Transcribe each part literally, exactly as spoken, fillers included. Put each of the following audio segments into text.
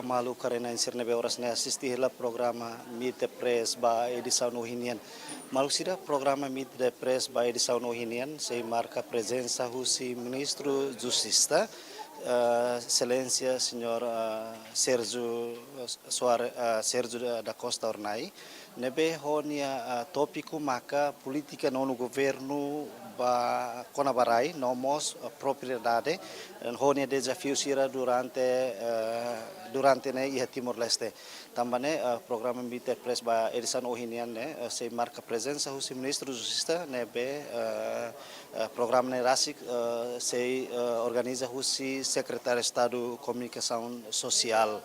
Maluk rona-na'in sira ne'ebé oras ne'e asiste hela programa Meet the Press ba edisaun ohin nian. Maluk sira, programa Meet the Press ba edisaun ohin nian sei marka prezensa husi Ministru Justisa, eh, Exelénsia Señór, eh, Sérgio Soare-, eh, Sérgio da, da Costa Hornai, ne'ebé ho nia, eh, tópiku maka polítika nonu governu ba kona-ba rai, no mós, eh, propriedade, ho nia dezafiu sira durante, eh, durante ne'e iha Timor-Leste. Tanba ne'e, eh, programa Meet the Press ba edisaun ohin nian ne'e, eh, sei marka prezensa husi Ministru Justisa ne'ebé, eh, eh, programa ne'e rasik, eh, sei, eh, organiza husi Sekretáriu Estadu Komunikasaun Sosiál,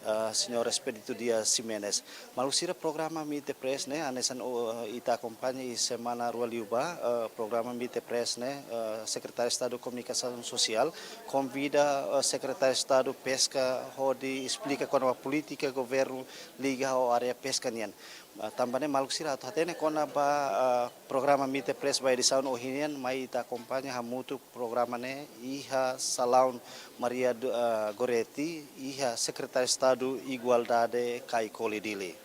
eh, Señór Expedito Dias Ximenes. Maluk sira, programa Meet the Press ne'e, hanesan, eh, ita akompaña iha semana rua liubá, eh, programa Meet the Press ne'e, eh, Sekretáriu Estadu Komunikasaun Sosiál konvida, eh, Sekretáriu Estadu Peska hodi esplika kona-ba polítika governu liga ho área peska nian. Ah, tanba ne'e maluk sira atu hatene kona-ba, ah, programa Meet the Press ba edisaun ohin nian, mai ita akompaña hamutuk programa ne'e iha salaun Maria do, ah, Goretti, iha Sekretáriu Estadu Igualdade Caicoli, Dili.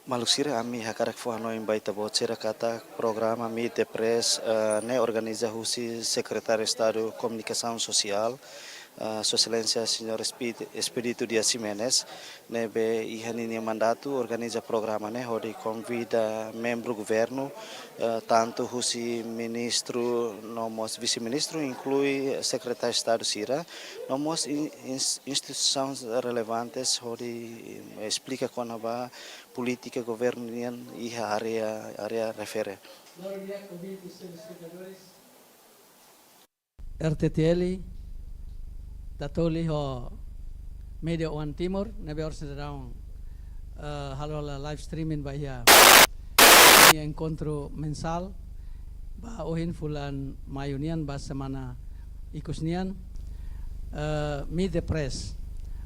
Maluk sira, ami hakarak fó-hanoin ba ita-boot sira katak programa Meet the Press, eh, ne'e organiza husi Sekretáriu Estadu Komunikasaun Sosiál, eh, Sua Exelénsia Señór Espi-, Expedito Dias Ximenes, ne'ebé iha ninia mandatu organiza programa ne'e hodi konvida membru governu, eh, tantu husi ministru no mós vise-ministru, inklui Sekretáriu Estadu sira, no mós in-, ins-, instituisaun relevantes hodi esplika kona-ba polítika governu nian iha área, área refere. R T T L, Tatoli ho Media One Timor, ne'ebé oras ne'e daudaun, eh, halo hela live streaming ba iha, iha enkontru mensál, ba ohin fulan Maiu nian, ba semana ikus nian, eh, Meet the Press,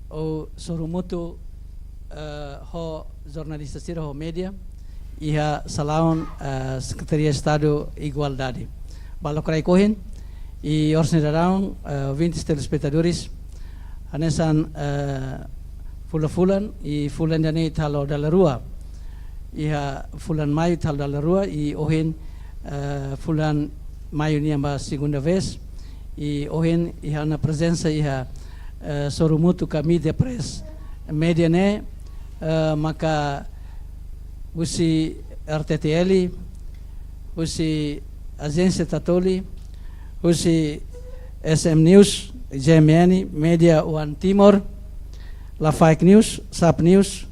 ou sorumutu, eh, ho jornalista sira ho media, iha salaun, eh, Sekretaria Estadu Igualdade. Ba lokraik ohin, i oras ne'e daudaun, eh, ouvintes, telespetadores, hanesan, eh, fulan-fulan, i fulan ida-ne'e ita halo dala rua. Iha fulan Maiu ita halo dala rua, i ohin, eh, fulan Maiu nian ba segunda vez, i ohin iha ona prezensa iha, eh, sorumutu ka Meet the Press media ne'e, eh, maka husi R T T L, husi Ajénsia Tatoli, husi S M News, J M N, Media One Timor, La Fake News, Sap News,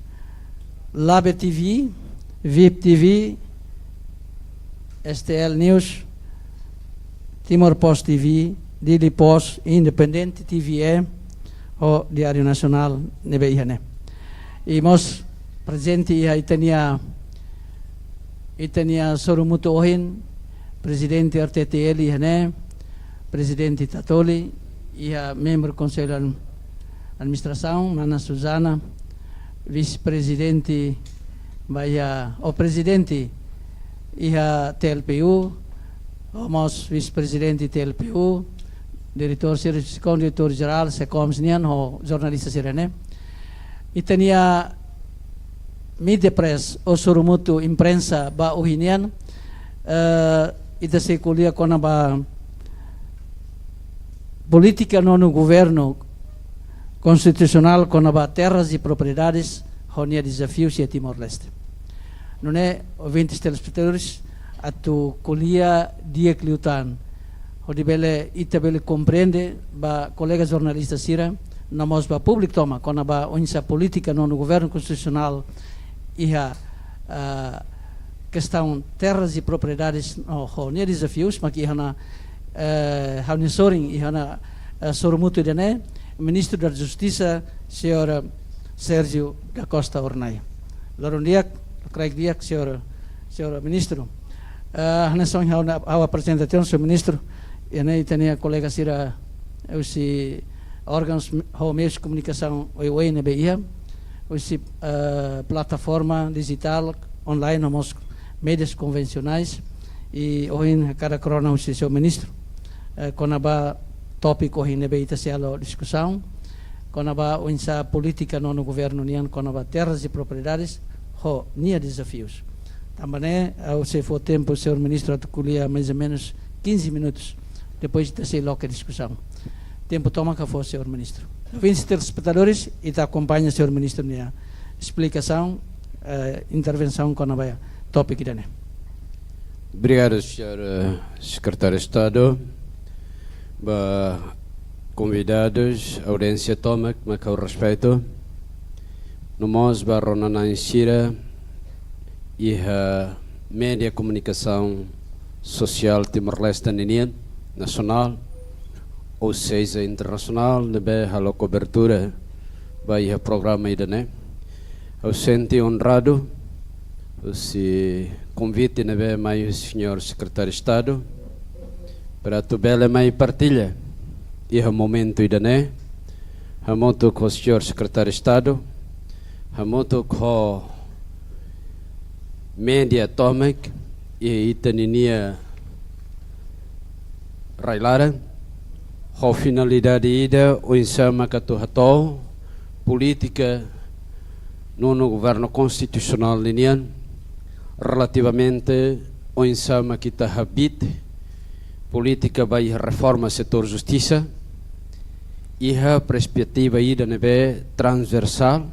Labe T V, V I P T V, S T L News, Timor Post T V, Dili Post, Independent T V E, ho Diáriu Nasionál ne'ebé iha ne'e. I mós prezente iha ita-nia, ita-nia sorumutu ohin, Prezidente R T T L iha ne'e, Prezidente Tatoli, iha membru Konsellu Administrasaun, Mana Susana, Vise-Prezidente ba iha, o prezidente iha T L P U, o mós vise-prezidente T L P U, diretór sira, sekon diretór jerál, SECOMS nian, ho jornalista sira ne'e. Ita-nia media press, o sorumutu imprensa ba ohin nian, eh, ita sei ko'alia kona-ba polítika nonu governu konstitusionál kona-ba terras e propriedades ho nia dezafius iha Timor-Leste. Nune'e, ouvintes telespetadores, atu ko'alia di'ak liután, hodi bele, ita bele komprende ba kolega jornalista sira, no mós ba públiku tomak, kona-ba oinsá polítika nonu governu konstitusionál iha, ah, kestaun terras e propriedades no ho nia dezafius, mak iha ona, eh, ha'u-nia sorin, iha ona, eh, sorumutu ida-ne'e, Ministru da Justisa, señór, eh, Sérgio da Costa Hornai. Loron di'ak, kraik di'ak, señór, señór Ministru. Eh, hanesan ohin ha'u, ha'u aprezenta tiha ona, señór Ministru, iha ne'e ita-nia kolega sira husi órgauns ho meius komunikasaun oioin ne'ebé iha, husi, eh, plataforma dijitál, online, no mós médias konvensionais, i ohin hakarak rona husi señór Ministru, eh, kona-ba tópiku ohin ne'ebé ita sei halo diskusaun, kona-ba oinsá polítika nonu governu nian kona-ba terras e propriedades ho nia dezafius. Tanba ne'e, ha'u sei fó tempu señór Ministru atu ko'alia mais ou menus quinze minutos. Depois ita sei loke diskusaun. Tempu tomak ka fó, señór Ministru. Ouvintes telespetadores, ita akompaña señór Ministru nia esplikasaun, eh, intervensaun kona-ba tópiku ida-ne'e. Obrigadu, señór, eh, Sekretáriu Estadu. Ba konvidadus, audiénsia tomak, mak ha'u respeitu. No mós ba rona-na'in sira iha média komunikasaun sosiál Timor-Leste ninian, nasionál, ou seja, internasionál, ne'ebé halo kobertura ba iha programa ida-ne'e. Ha'u sente onradu husi konvite ne'ebé mai husi señór Sekretáriu Estadu, para atu bele mai partilla iha momentu ida-ne'e, hamutuk ho señór Sekretáriu Estadu, hamutuk ho média tomak iha ita-ninia rai-laran, ho finalidade ida oinsá mak atu hato'o polítika nonu governu konstitusionál ninian, relativamente oinsá mak ita habiit polítika ba iha reforma setór justisa, iha perspetiva ida ne'ebé transversál,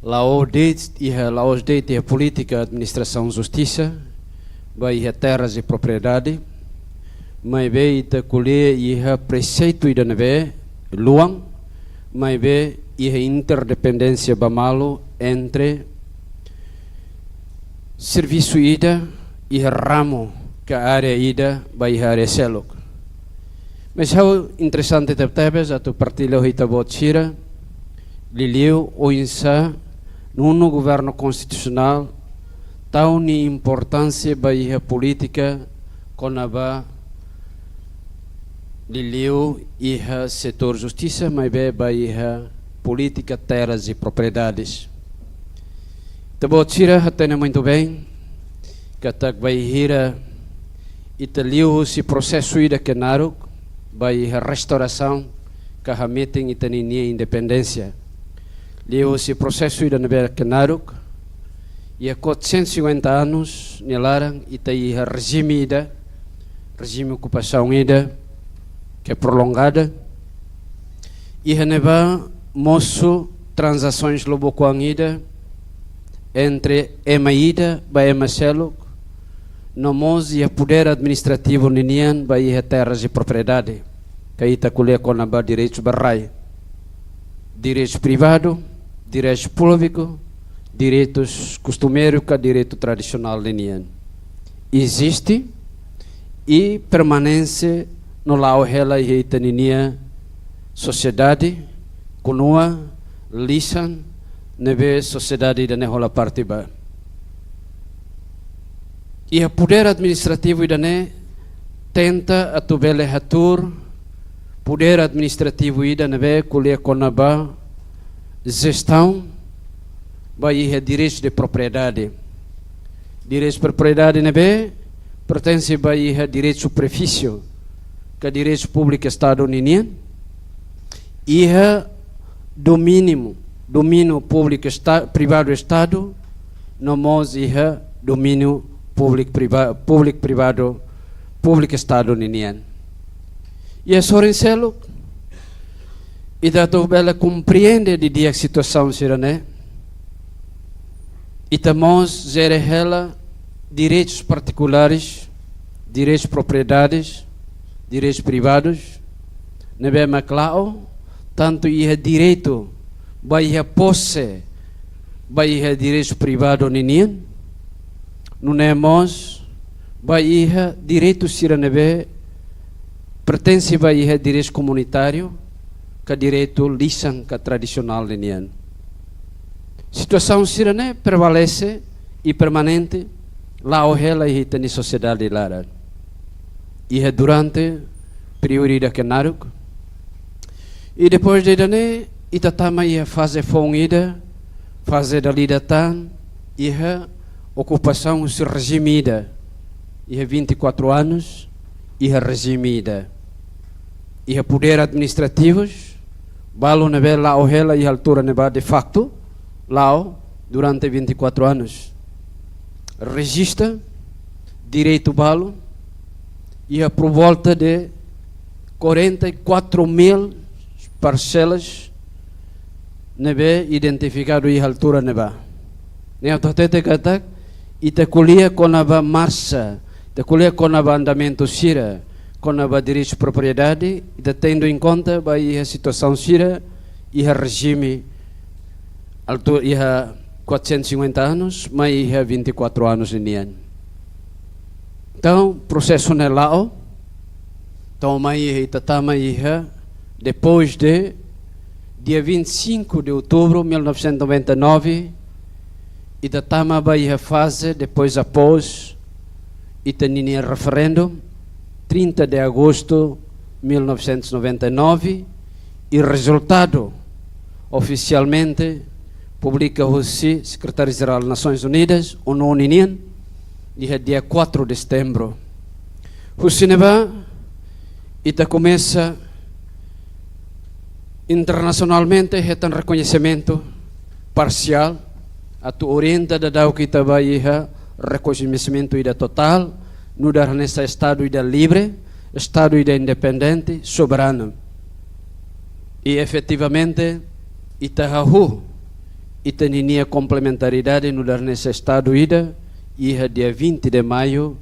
la'ós de'it iha, la'ós de'it iha polítika administrasaun justisa, ba iha terras e propriedade, maibé ita ko'alia iha preseitu ida ne'ebé luan, maibé iha interdependénsia ba malu entre servisu ida iha ramu ka área ida ba iha área seluk. Mas ha'u interesante tebetebes atu partilla ho ita-boot sira, liuliu oinsá nonu governu konstitusionál tau nia importánsia ba iha polítika kona-ba liuliu iha setór justisa, maibé ba iha polítika terras e propriedades. Ita-boot sira hatene muito bem katak bainhira ita liu husi prosesu ida ke naruk ba iha restaurasaun ka hametin ita-ninia independénsia. Liu husi prosesu ida ne'ebé ke naruk, iha quatrocentos e cinquenta anos nia laran ita iha rejime ida, rejime okupasaun ida ke prolongada, iha ne'ebá mosu tranzasoens lubuk-oan ida entre ema ida ba ema seluk, no mós iha podér administrativu ninian ba iha terras e propriedade, ka ita ko'alia kona-ba direitus ba rai, direitus privadu, direitus públiku, direitus kustumeiru ka direitu tradisionál ninian. Eziste i permanese no la'o hela iha ita-ninia sosiedade, konua lisan ne'ebé sosiedade ida-ne'e hola parte ba. Iha podér administrativu ida-ne'e tenta atu bele hatuur podér administrativu ida ne'ebé ko'alia kona-ba jestaun ba iha direitu de propriedade. Direitu propriedade ne'ebé pertense ba iha direitu superfísie, ka direitu públiku Estadu ninian, iha domíniu, domíniu públiku esta-, privadu Estadu, no mós iha domíniu públiku priva-, públiku privadu, públiku Estadu ninian. Iha sorin seluk, ita atu bele komprende didi'ak situasaun sira-ne'e, ita mós jere hela direitus partikulares, direitus propriedades, direitus privadus, ne'ebé mak la'o, tantu iha direitu ba iha pose, ba iha direitu privadu ninian, nune'e mós ba iha direitu sira ne'ebé pertense ba iha direitu komunitáriu, ka direitu lisan ka tradisionál ninian. Situasaun sira-ne'e prevalese i permanente, la'o hela iha ita-nia sosiedade laran. Iha durante períodu ida ke naruk. I depois de ida-ne'e, ita tama iha faze foun ida, faze dala ida tan, iha okupasaun husi rejime ida, iha vinte e quatro anos, iha rejime ida. Iha podér administrativus, balu ne'ebé la'o hela iha altura ne'ebá de facto, la'o durante vinte e quatro anos. Rejista direitu balu, iha por volta de quarenta e quatro mil parselas ne'ebé identifikadu iha altura ne'ebá. Ne'e atu hatete katak, ita ko'alia kona-ba marsa, ita ko'alia kona-ba andamentu sira, kona-ba direitu propriedade, ita tendo em conta ba iha situasaun sira, iha rejime altu-, iha quatrocentos e cinquenta anos, mai iha vinte e quatro anos ninian. Entaun, prosesu ne'e la'o, entaun mai iha, ita tama iha, depois de dia vinte e cinco de outubro de mil novecentos e noventa e nove, ita tama ba iha faze, depois após, ita-nia referendu, trinta de agosto de mil novecentos e noventa e nove, i rezultadu ofisialmente publika husi Sekretáriu Jerál Nasoins Unidas, ONU ninian, iha dia quatro de setembro. Husi ne'ebá, ita komesa internasionalmente hetan rekoñesimentu parsiál, atu orienta daudaun ita ba iha rekoñesimentu ida totál, nu'udar hanesan Estadu ida livre, Estadu ida independente, soberanu. I efetivamente, ita hahú ita-nia komplementaridade nu'udar hanesan Estadu ida, iha dia vinte de maio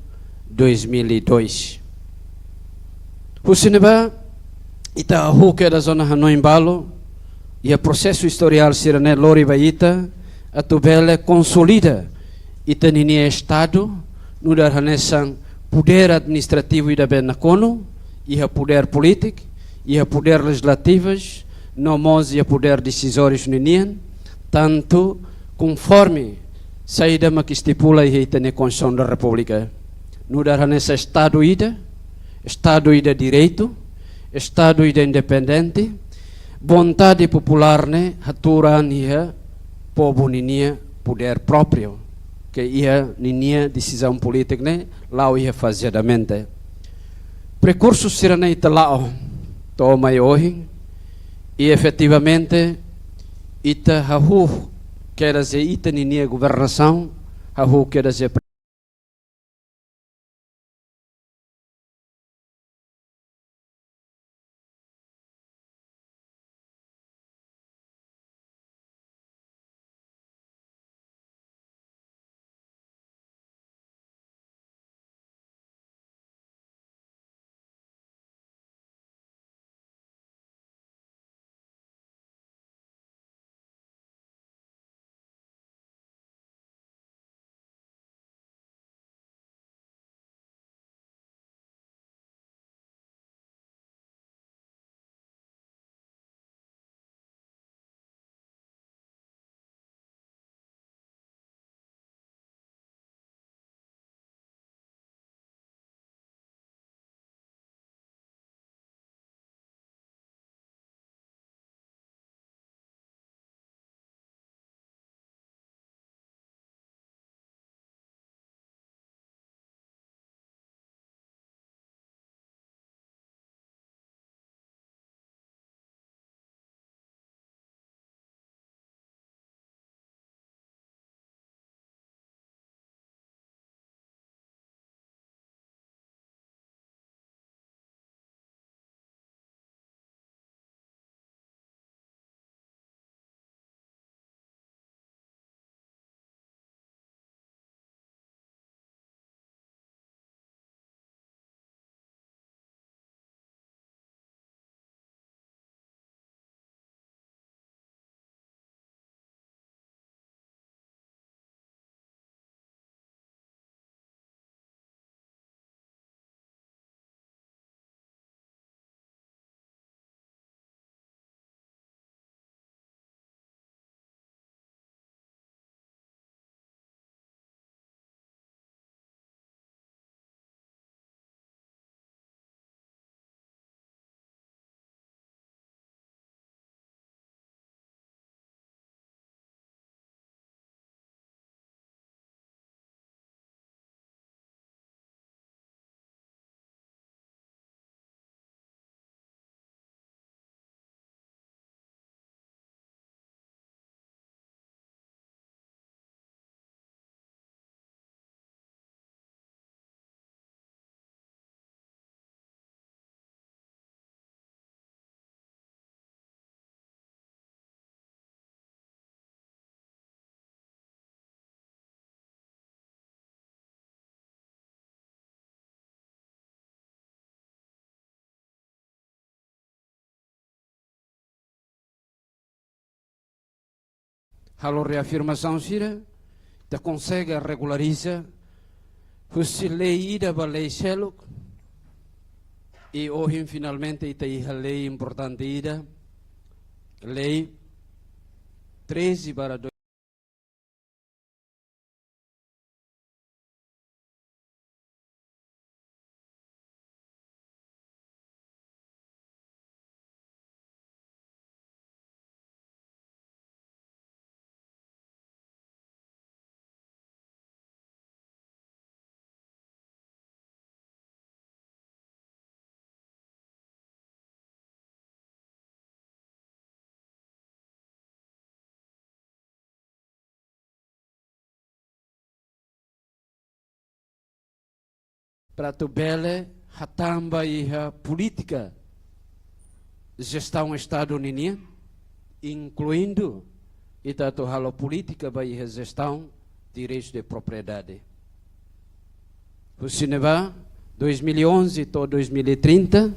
dois mil e dois. Husi ne'ebá, ita hahú kedas ona hanoin balu, iha prosesu istoriál sira-ne'e lori ba ita, atu bele konsolida ita-nia Estadu, nu'udar hanesan podér administrativu ida be nakonu, iha podér polítiku, iha podér lejizlativus, no mós iha podér desizóriu ninian, tantu konforme saida mak estipula iha ita-nia Konstituisaun da Repúblika. Nu'udar hanesan Estadu ida, Estadu ida direitu, Estadu ida independente, vontade populár ne'e hatuur an iha povu ninia podér própriu, ke iha ninia desizaun polítika ne'e la'o iha fazeadamente. Perkursu sira-ne'e ita la'o to'o mai ohin, i efetivamente ita hahú kedas iha ita ninia governasaun, hahú kedas iha halo reafirmasaun sira, ita konsege regulariza husi lei ida ba lei seluk, i ohin finalmente ita iha lei importante ida, lei treze barra dois. Para atu bele hatán ba iha polítika jestaun Estadu ninian, inkluindu ita atu halo polítika ba iha jestaun direitus de propriedade. Husi ne'ebá, dois mil e onze to'o dois mil e trinta,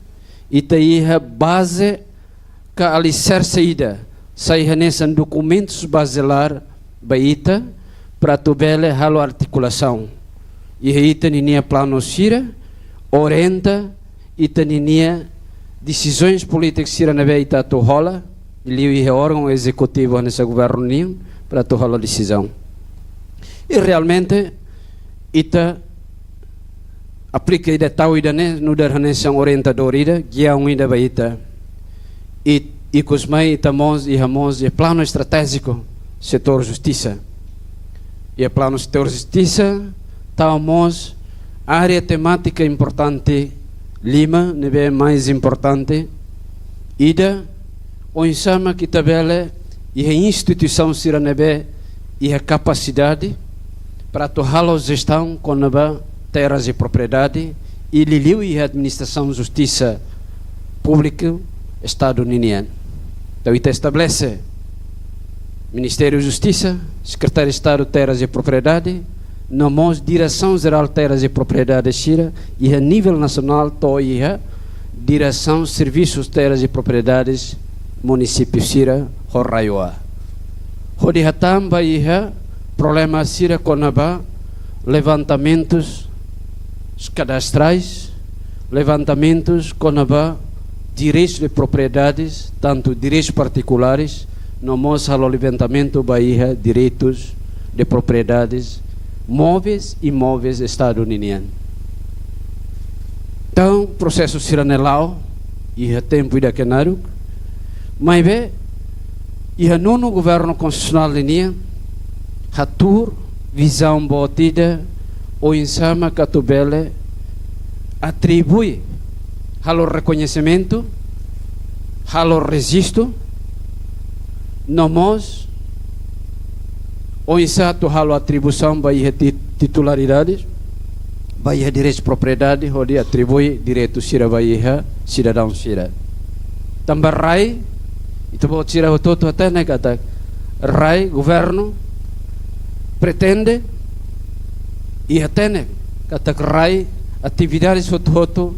ita iha baze ka aliserse ida, sai hanesan dokumentus bazelár ba ita, para atu bele halo artikulasaun iha ita ninia planu sira, orienta ita ninia desizaun polítika sira ne'ebé ita atu hola, liuliu iha órgaun ezekutivu hanesan governu nian, para atu hola desizaun. I realmente, ita aplika ida tau ida-ne'e, nu'udar hanesan orientadór ida, giaun ida ba ita. I, ikus mai ita mós, iha mós, iha planu estratéjiku setór justisa. Iha planu setór justisa, tau mós área temátika importante lima, ne'ebé mais importante, ida, oinsá mak ita bele, iha instituisaun sira ne'ebé iha kapasidade para atu halo jestaun kona-ba terras e propriedade, i liuliu iha administrasaun justisa públiku Estadu ninian. Entaun, ita estabelese Ministériu Justisa, Sekretáriu Estadu Terras e Propriedade, no mós Diresaun Jerál Terras e Propriedade sira, iha nivel nasionál to'o iha Diresaun Servisus Terras e Propriedades munisípiu sira ho RAEOA. Hodi hatán ba iha problema sira kona-ba levantamentus kadastrais, levantamentus kona-ba direitus de propriedades, tantu direitus partikulares, no mós halo levantamentu ba iha direitus de propriedades móveis i imóveis Estadu ninian. Entaun, prosesu sira-ne'e la'o iha tempu ida ke naruk, maibé iha nonu governu konstitusionál ninian hatuur vizaun boot ida, oinsá mak atu bele atribui, halo rekoñesimentu, halo rejistu, no mós oinsá atu halo atribuisaun ba iha ti-, titularidade, ba iha direitu propriedade, hodi atribui direitu sira ba iha sidadaun sira. Tanba rai, ita-boot sira hotu-hotu hatene katak rai, governu pretende i hatene katak rai, atividades hotu-hotu,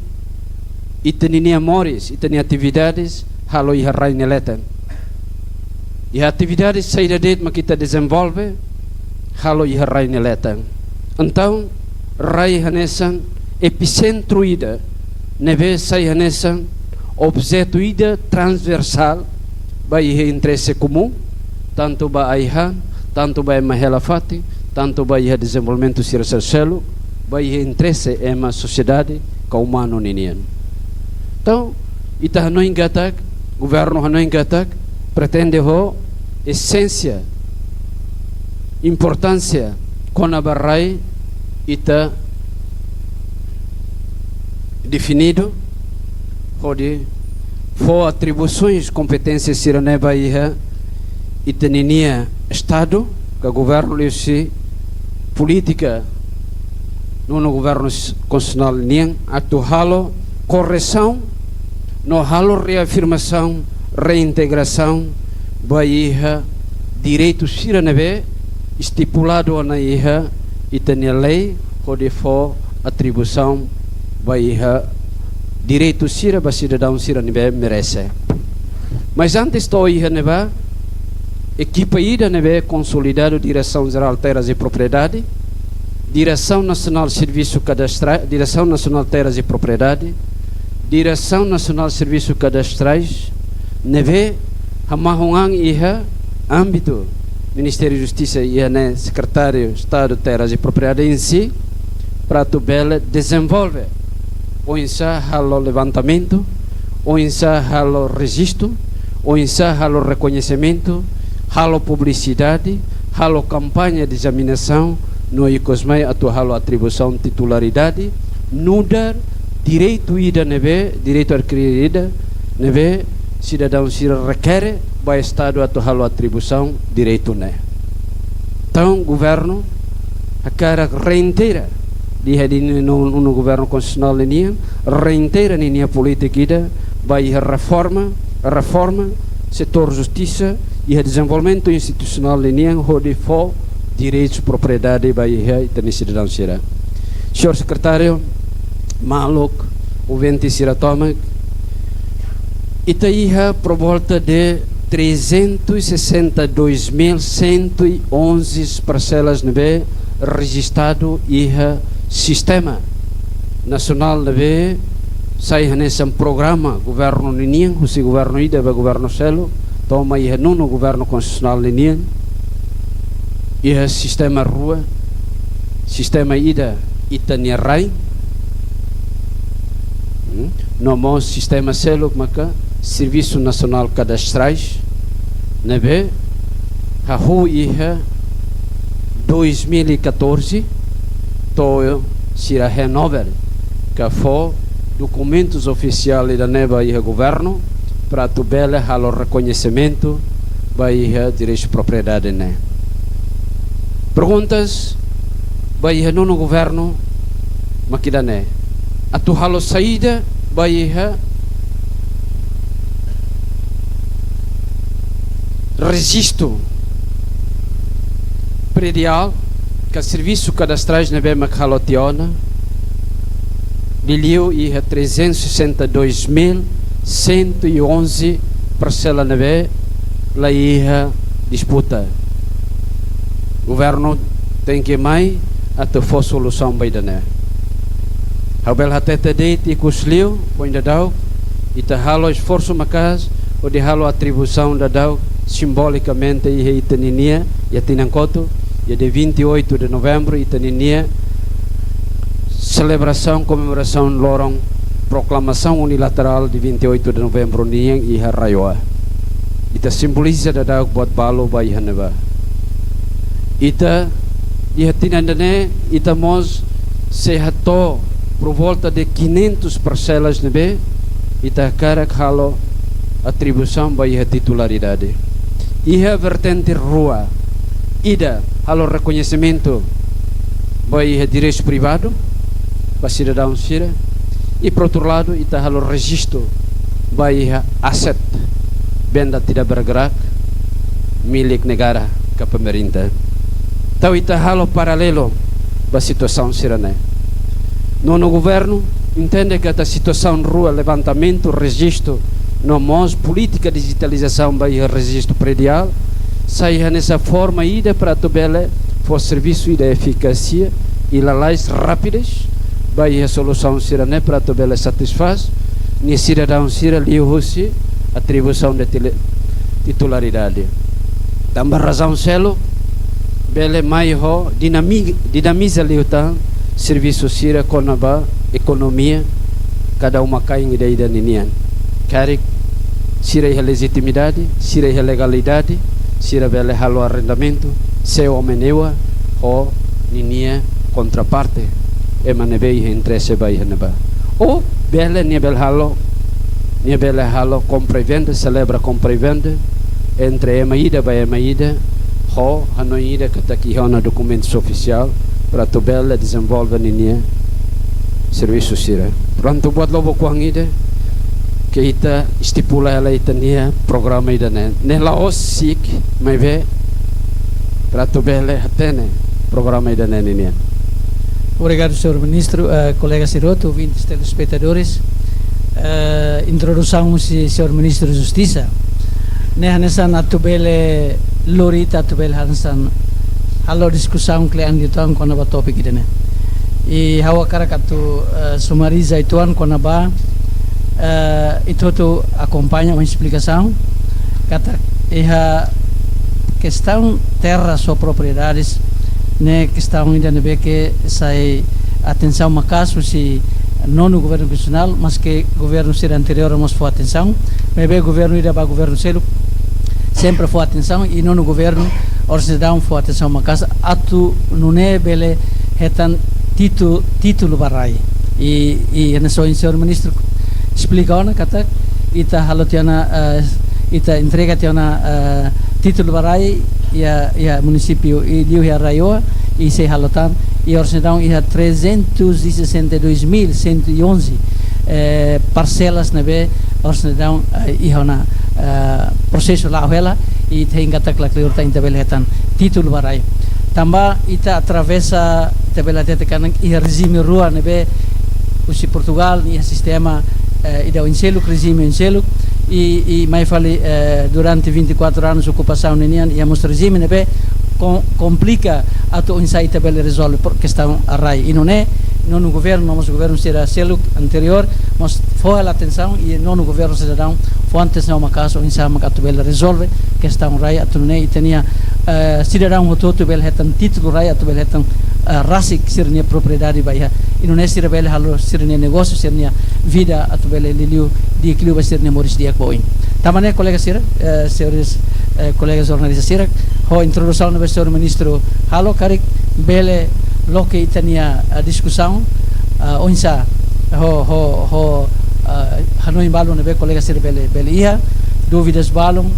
ita ninia moris, ita-nia atividades halo iha rai nia leten. Iha atividades saida de'it mak ita dezenvolve, halo iha rai nia leten. Entaun, rai hanesan episentru ida, ne'ebé sai hanesan objetu ida transversál ba iha interese komún, tantu ba ai-han, tantu ba ema hela-fatin, tantu ba iha dezenvolvimentu sira seluk, ba iha interese ema sosiedade ka umanu ninian. Entaun, ita hanoin katak, governu hanoin katak, pretende ho esénsia, importánsia kona-ba rai ita definidu, hodi fó atribuisoens, kompeténsia sira-ne'e ba iha ita ninia Estadu, ka governu liuhusi polítika nonu governu s-, konstitusionál nian atu halo korresaun no halo reafirmasaun, reintegrasaun ba iha direitu sira ne'ebé estipuladu ona iha ita-nia lei, hodi fó atribuisaun ba iha direitu sira ba sidadaun sira ne'ebé merese. Mas antes to'o iha ne'ebá, ekipa ida ne'ebé konsolidadu Diresaun Jerál Terras e Propriedade, Diresaun Nasionál Servisu Kadastra-, Diresaun Nasionál Terras e Propriedade, Diresaun Nasionál Servisu Kadastrais, ne'ebé hamahon an iha ámbitu Ministériu Justisa iha ne'e Sekretáriu Estadu Terras e Propriedade em si, para atu bele dezenvolve oinsá halo levantamentu, oinsá halo rejistu, oinsá halo rekoñesimentu, halo publisidade, halo kampaña de diseminasaun, no ikus mai atu halo atribuisaun titularidade, nu'udar direitu ida ne'ebé, direitu adkiridu ida ne'ebé sidadaun sira rekere ba Estadu atu halo atribuisaun direitu ne'e. Entaun, governu hakarak reintegra, iha nia nonu governu konstitusionál ninian, reintegra ninia polítika ida ba iha reforma, reforma setór justisa, iha dezenvolvimentu institusionál ninian, hodi fó direitu propriedade ba iha ita-nia sidadaun sira. Señór Sekretáriu, maluk, ouvinte sira tomak, ita iha por volta de trezentos e sessenta e dois mil cento e onze parselas ne'ebé rejistadu iha sistema nasionál ne'ebé sai hanesan programa governu ninian, husi governu ida ba governu seluk, to'o mai iha nonu governu konstitusionál ninian, iha sistema rua, sistema ida ita-nia rain, hmm, no mós sistema seluk maka Servisu Nasionál Kadastrais, ne'ebé hahú iha dois mil e catorze, to'o sira renova, ka fó dokumentus ofisiál ida-ne'e ba iha governu, para atu bele halo rekoñesimentu ba iha direitu propriedade ne'e. Perguntas ba iha nonu governu mak ida-ne'e. Atu halo saida ba iha rejistu prediál ka servisu kadastrais ne'ebé mak halo tiha ona, liuliu iha trezentos e sessenta e dois mil cento e onze parsela ne'ebé la iha disputa. Governu tenke mai atu fó solusaun ba ida-ne'e. Ha'u bele hatete de'it ikus liu, foin daudaun, ita halo esforsu maka'as hodi halo atribuisaun daudaun simbolikamente iha ita ninia, iha tinan kotuk, iha dia vinte e oito de novembro, ita ninia selebrasaun, komemorasaun loron proklamasaun unilaterál de vinte e oito de novembro nian iha RAEOA. Ita simboliza daudaun buat balu ba iha ne'ebá. Ita, iha tinan ida-ne'e, ita mós sei hato'o por volta de quinhentos parselas ne'ebé ita hakarak halo atribuisaun ba iha titularidade. Iha vertente rua, ida halo rekoñesimentu ba iha direitu privadu, ba sidadaun sira, i por outro lado, ita halo rejistu ba iha aset benda tidak bergerak milik negara ka pemerintah. Entaun ita halo paralelu ba situasaun sira-ne'e. Nonu governu entende katak situasaun rua, levantamentu, rejistu, no mós polítika dijitalizasaun ba iha rejistu prediál, sai hanesan forma ida para atu bele fó servisu ida efikás i lalais, rapidez, ba iha solusaun sira-ne'e para atu bele satisfás nia sidadaun sira liuhusi atribuisaun de tile-, titularidade. Tanba razaun seluk bele mai ho dinami-, dinamiza liután servisu sira kona-ba ekonomia kada uma-kain ida-ida ninian. Karik sira iha lejitimidade, sira iha legalidade, sira bele halo arrendamentu, sewa, menewa, ho ninia kontraparte, ema ne'ebé iha interese ba iha ne'ebá. Ou bele, nia bele halo, nia bele halo kompra i venda, selebra kompra i venda entre ema ida ba ema ida, ho hanoin ida katak iha ona dokumentus ofisiál para atu bele dezenvolve ninia servisu sira. Prontu, buat lubuk oan ida ke ita estipula hela ita-nia programa ida-ne'e. Ne'e la'ós siik, maibé para atu bele hatene programa ida-ne'e ninian. Obrigadu, señór ministru. Eh, kolega sira hotu, ouvintes, telespetadores. Eh, introdusaun husi señór Ministru Justisa. Ne'e hanesan atu bele lori ita atu bele hanesan halo diskusaun kle'an uitoan kona-ba tópiku ida-ne'e. I ha'u hakarak atu, eh, sumariza uitoan kona-ba, eh, ita hotu akompaña ho esplikasaun katak iha kestaun terras ou propriedades ne'e kestaun ida ne'ebé ke sai atensaun maka'as husi nonu governu konstitusionál, maske governu sira anteriór mós fó atensaun, maibé governu ida ba governu seluk sempre fó atensaun, i nonu governu oras ne'e daudaun fó atensaun maka'as atu nune'e bele hetan títu-, títulu ba rai. I, i hanesan ohin señór ministru esplika ona katak ita halo tiha ona, eh, ita entrega tiha ona, eh, títulu ba rai iha, iha munisípiu, i liu iha RAEOA, i sei halo tan, i oras ne'e daudaun iha trezentos e sessenta e dois mil cento e onze, eh, parselas ne'ebé oras ne'e daudaun, eh, iha ona, eh, prosesu la'o hela, i ita hein katak la kleur tan ita bele hetan títulu ba rai. Tanba ita atravesa, ita bele hatete katak iha rejime rua ne'ebé husi Portugál, iha sistema, eh, ida oin seluk, rejime oin seluk, i, i mai fali, eh, durante vinte e quatro anos okupasaun ninian, iha mós rejime ne'ebé kom-, komplika atu oinsá ita bele rezolve pro-, kestaun rai. I nune'e, nonu governu, no mós governu sira seluk anteriór, mós fó hela atensaun, i nonu governu sira daudaun fó atensaun maka'as oinsá mak atu bele rezolve kestaun rai atu nune'e ita-nia, eh, sidadaun hotu-hotu bele hetan títulu rai atu bele hetan, eh, rasik sira-nia propriedade ba iha. I nune'e sira bele halo sira-nia negósiu, sira-nia vida atu bele liuliu di'ak liu ba sira-nia moris di'ak ba oin. Tanba ne'e kolega sira, eh, señores, eh, kolega jornalista sira, ho introdusaun ne'ebé señór ministru halo karik bele loke ita-nia, eh, diskusaun, eh, oinsá, ho, ho, ho, eh, hanoin balun ne'ebé kolega sira bele, bele iha, dúvidas balun,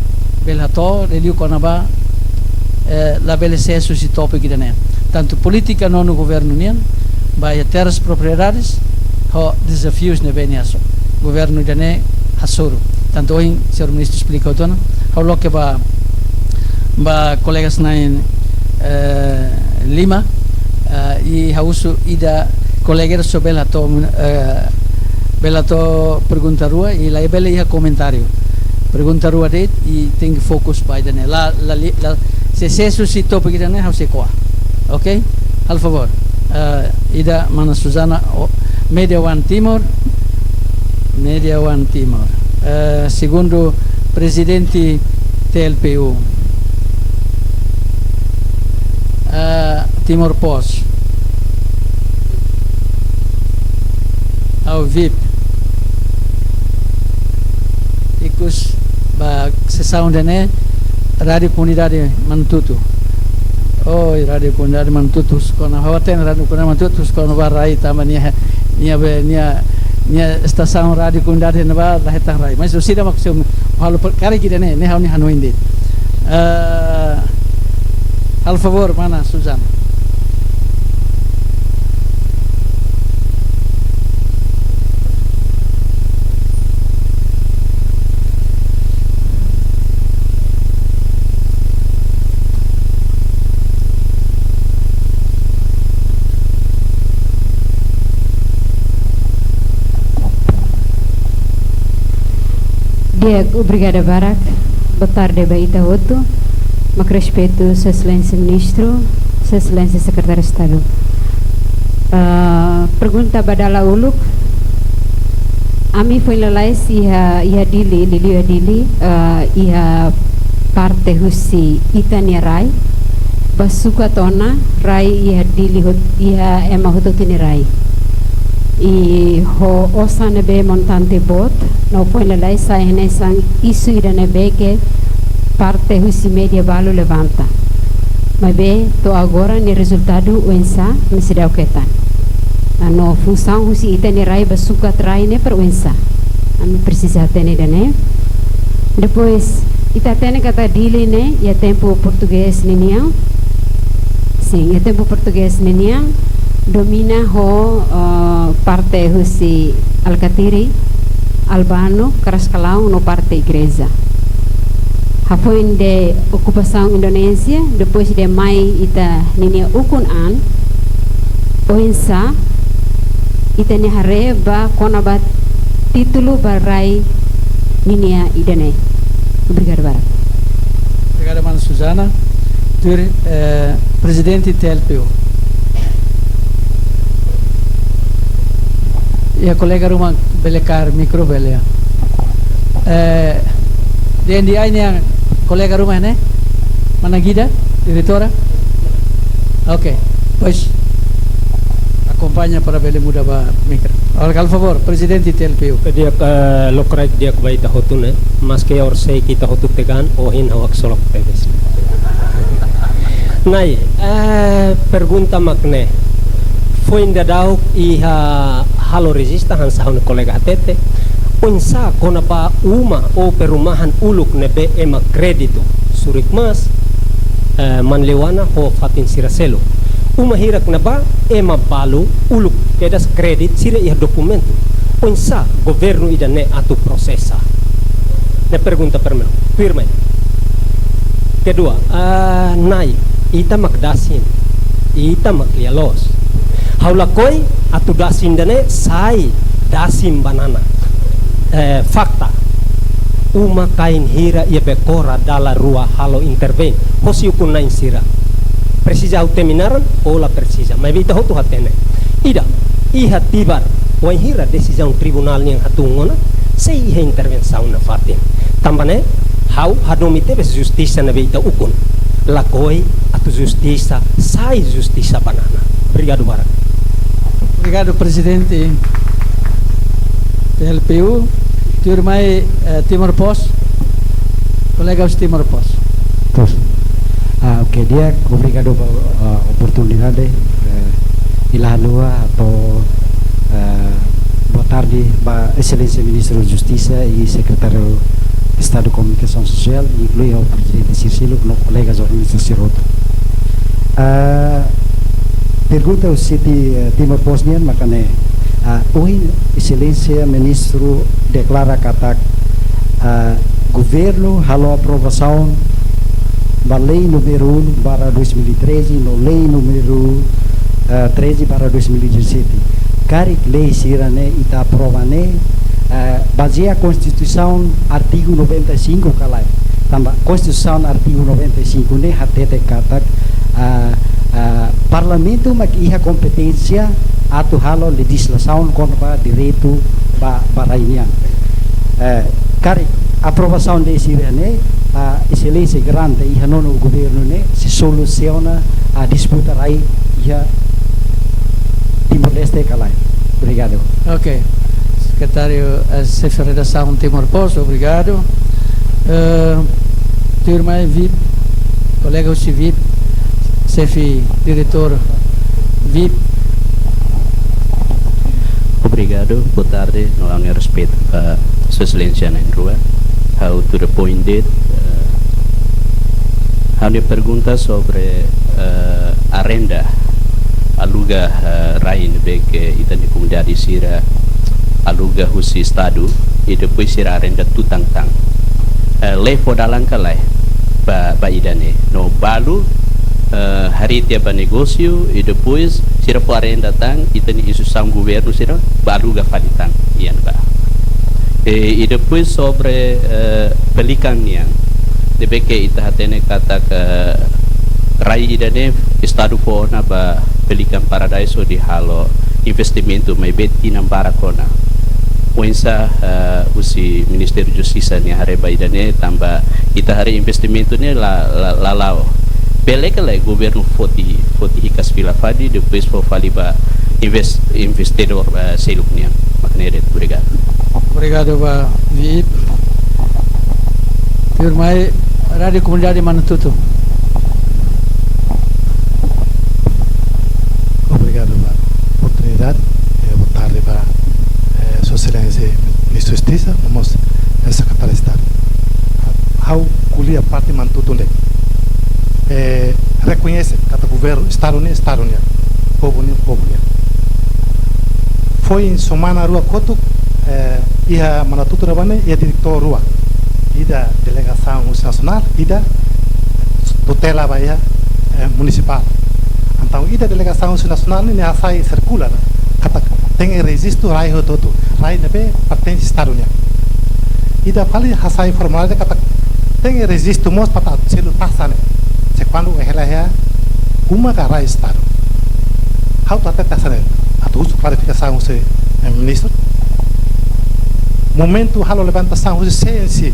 bele hato'o, liuliu kona-ba, eh, labele sees husi tópiku ida-ne'e. Tantu polítika nonu governu nian, ba iha terras propriedades, ho dezafius ne'ebé nia so governu ida-ne'e hasoru. Tantu ohin señór ministru esplika hotu ona, ha'u loke ba, ba kolegas na'in, eh, lima, eh, i ha'u husu ida kolega sira bele hato'o, eh, bele hato'o pergunta rua, i labele iha komentáriu. Pergunta rua de'it, i tenke fokus ba ida-ne'e. La, la, li-, la, se sees husi tópiku ida-ne'e, ha'u sei ko'a. Ok? Halo favór. Eh, ida mana Susana, o, Media One Timor. Media One Timor. Eh, segundu prezidente T L P U. Eh, Timor Post. Ao vivo. Ikus ba sesaun ida-ne'e, Rádiu Komunidade Manatutu. Oi, Rádiu Komunidade Manatutu, husu kona-ba, ha'u hatene Rádiu Komunidade Manatutu, husu kona-ba rai tanba nia, nia be, nia, nia estasaun Rádiu Komunidade ne'ebá la hetan rai. Mas orsida mak se halo per-, karik ida-ne'e, ne'e ha'u-nia hanoin de'it. Eh, halo favór, mana Susana. Di'ak, obrigada barak. Boa tarde ba ita hotu. Mak respeitu Sua Exelénsia Ministru, Sua Exelénsia Sekretáriu Estadu. Ah, pergunta ba dala uluk. Ami foin lalais iha, iha Dili, liuliu iha Dili, ah, iha parte husi ita-nia rai, ba sukat ona rai iha Dili hot-, iha ema hotu-hotu nia rai. I ho osan ne'ebé montante boot, no foin lalais sai hanesan isu ida ne'ebé ke parte husi média balu levanta. Maibé to'o agora nia rezultadu oinsá, ami seidauk hetan. Ah, no funsaun husi ita-nia rai ba sukat rai ne'e para oinsá. Ami presiza hatene ida-ne'e. Depois, ita hatene katak Dili ne'e, iha tempu portugés ninian. Sin, iha tempu portugés ninian, domina ho, eh, parte husi Alkatiri, Albano, Karaskalão, no parte igreja. Hafoin de okupasaun Indonézia, depois de mai ita ninia ukun an, oinsá, ita-nia haree ba kona-ba títulu ba rai ninia ida-ne'e. Obrigada barak. Obrigadu, mana Susana. Tuir, eh, prezidente T L P U. Iha kolega ruma bele kaer mikro bele. Eh, D N D I nian kolega ruma ne'e? Mana Guida, diretora? Ok, pois akompaña para bele muda ba mikro. Agora, halo favór, prezidente T L P U. Di'ak, eh, lokraik di'ak ba ita hotu ne'e, maske orsida ita hotu tegan, ohin ha'u haksolok tebes. Nai, eh, pergunta mak ne'e. Foin daudauk iha halo rejista hanesan ha'u-nia kolega hatete. Oinsá kona-ba uma ou perumahan uluk ne'ebé ema kréditu, Surik Mas, eh, Manleuana ho fatin sira seluk. Uma hirak ne'ebá ema balu uluk kedas kréditu sira iha dokumentu. Oinsá governu ida-ne'e atu prosesa? Ne'e pergunta primeiru. Tuirmai. Kedua, ah, Nai, ita mak dasin, ita mak lia-loos. Ha'u lakohi atu dasin ida-ne'e sai dasin banana. Eh, fakta. Uma-kain hira iha Becora dala rua halo intervein hosi ukun-na'in sira. Presiza ha'u temi naran, ou la presiza, maibé ita hotu hatene. Ida, iha Tibar, wainhira desizaun tribunál nian hatún ona, sei iha intervensaun nafatin. Tanba ne'e, ha'u hadomi tebes justisa ne'ebé ita ukun. Lakohi atu justisa sai justisa banana. Obrigadu barak. Obrigadu, prezidente T L P U. Tuirmai, eh, Timor Post. Kolega husi Timor Post. Pois. Ah, ok, di'ak, obrigadu ba, ah, oportunidade. Eh, i la haluha hato'o, eh, boa tarde ba Exelénsia Ministru Justisa i Sekretáriu Estadu Komunikasaun Sosiál, inklui ho prezidente sira seluk no kolega jornalista sira hotu. Ah, pergunta husi, eh, Timor Post nian mak ne'e, ah, ohin Exelénsia Ministru deklara katak, ah, governu halo aprovasaun ba lei númeru um barra dois mil e treze no lei númeru, eh, treze barra dois mil e dezassete. Karik lei sira-ne'e ita aprova ne'e, eh, bazeia Konstituisaun artigu noventa e cinco ka lae? Tanba Konstituisaun artigu noventa e cinco ne'e hatete katak, ah, ah, Parlamentu mak iha kompeténsia atu halo lejizlasaun kona-ba direitu ba, ba rai nian. Eh, karik aprovasaun lei sira-ne'e, ah, Exelénsia garante iha nonu governu ne'e sei solusiona, ah, disputa rai iha Timor-Leste ka lae? Obrigadu. Ok. Sekretáriu, eh, xefe redasaun Timor Post, obrigadu. Eh, tuirmai VIP, kolega husi VIP, xefe diretór VIP. Obrigadu, boa tarde, no ha'u-nia respeitu ba Sua Exelénsia na'in-rua. Ha'u to the point de'it, eh, ha'u-nia pergunta sobre, eh, arrenda, aluga, eh, rai ne'ebé ke ita-nia komunidade sira aluga husi Estadu, i depois sira arrenda tutan tan. Eh, lei fó dalan ka lae ba, ba ida-ne'e? No balu, eh, harii tiha ba negósiu, i depois sira fó arrenda tan, ita-nia instituisaun governu sira bá aluga fali tan iha ne'ebá. E, i depois sobre, eh, Pelican nian. Ne'ebé ke ita hatene katak rai ida-ne'e Estadu fó ona ba Pelican Paradise hodi halo investimentu, maibé tinan barak ona. Oinsá, eh, husi Ministériu Justisa nia haree ba ida-ne'e, tanba ita haree investimentu ne'e la, la, la la'o. Bele ka lae governu foti, foti hikas fila fali, depois fó fali ba inves-, investidór, eh, seluk nian? Mak ne'e de'it, obrigadu. Obrigadu ba VIP. Tuirmai, Rádiu Komunidade Manatuto. Obrigadu ba oportunidade. Eh, boa tarde ba, eh, Sua Exelénsia Ministru Justisa, no mós, eh, Sekretáriu Estadu. Ha'u ko'alia parte Manatuto de'it. Eh, rekoñese katak governu, Estadu nian Estadu nian, povu nian povu nian. Foin semana rua kotuk, eh, iha Manatuto ne'ebá ne'e iha diretór rua. Ida delegasaun husi nasionál, ida tutela ba iha, eh, munisipál. Entaun ida delegasaun husi nasionál ne'e hasai sirkulár katak tenke rejistu rai hotu-hotu, rai ne'ebé pertense Estadu nian. Ida fali hasai formuláriu katak Tenke rejistu mós para atu selu taxa ne'e. Se kuandu hela iha uma ka rai estadu. Ha'u atu hatete taxa ne'e. Atu husu klarifikasaun husi, eh, ministru. Momentu halo levantasaun husi C N C.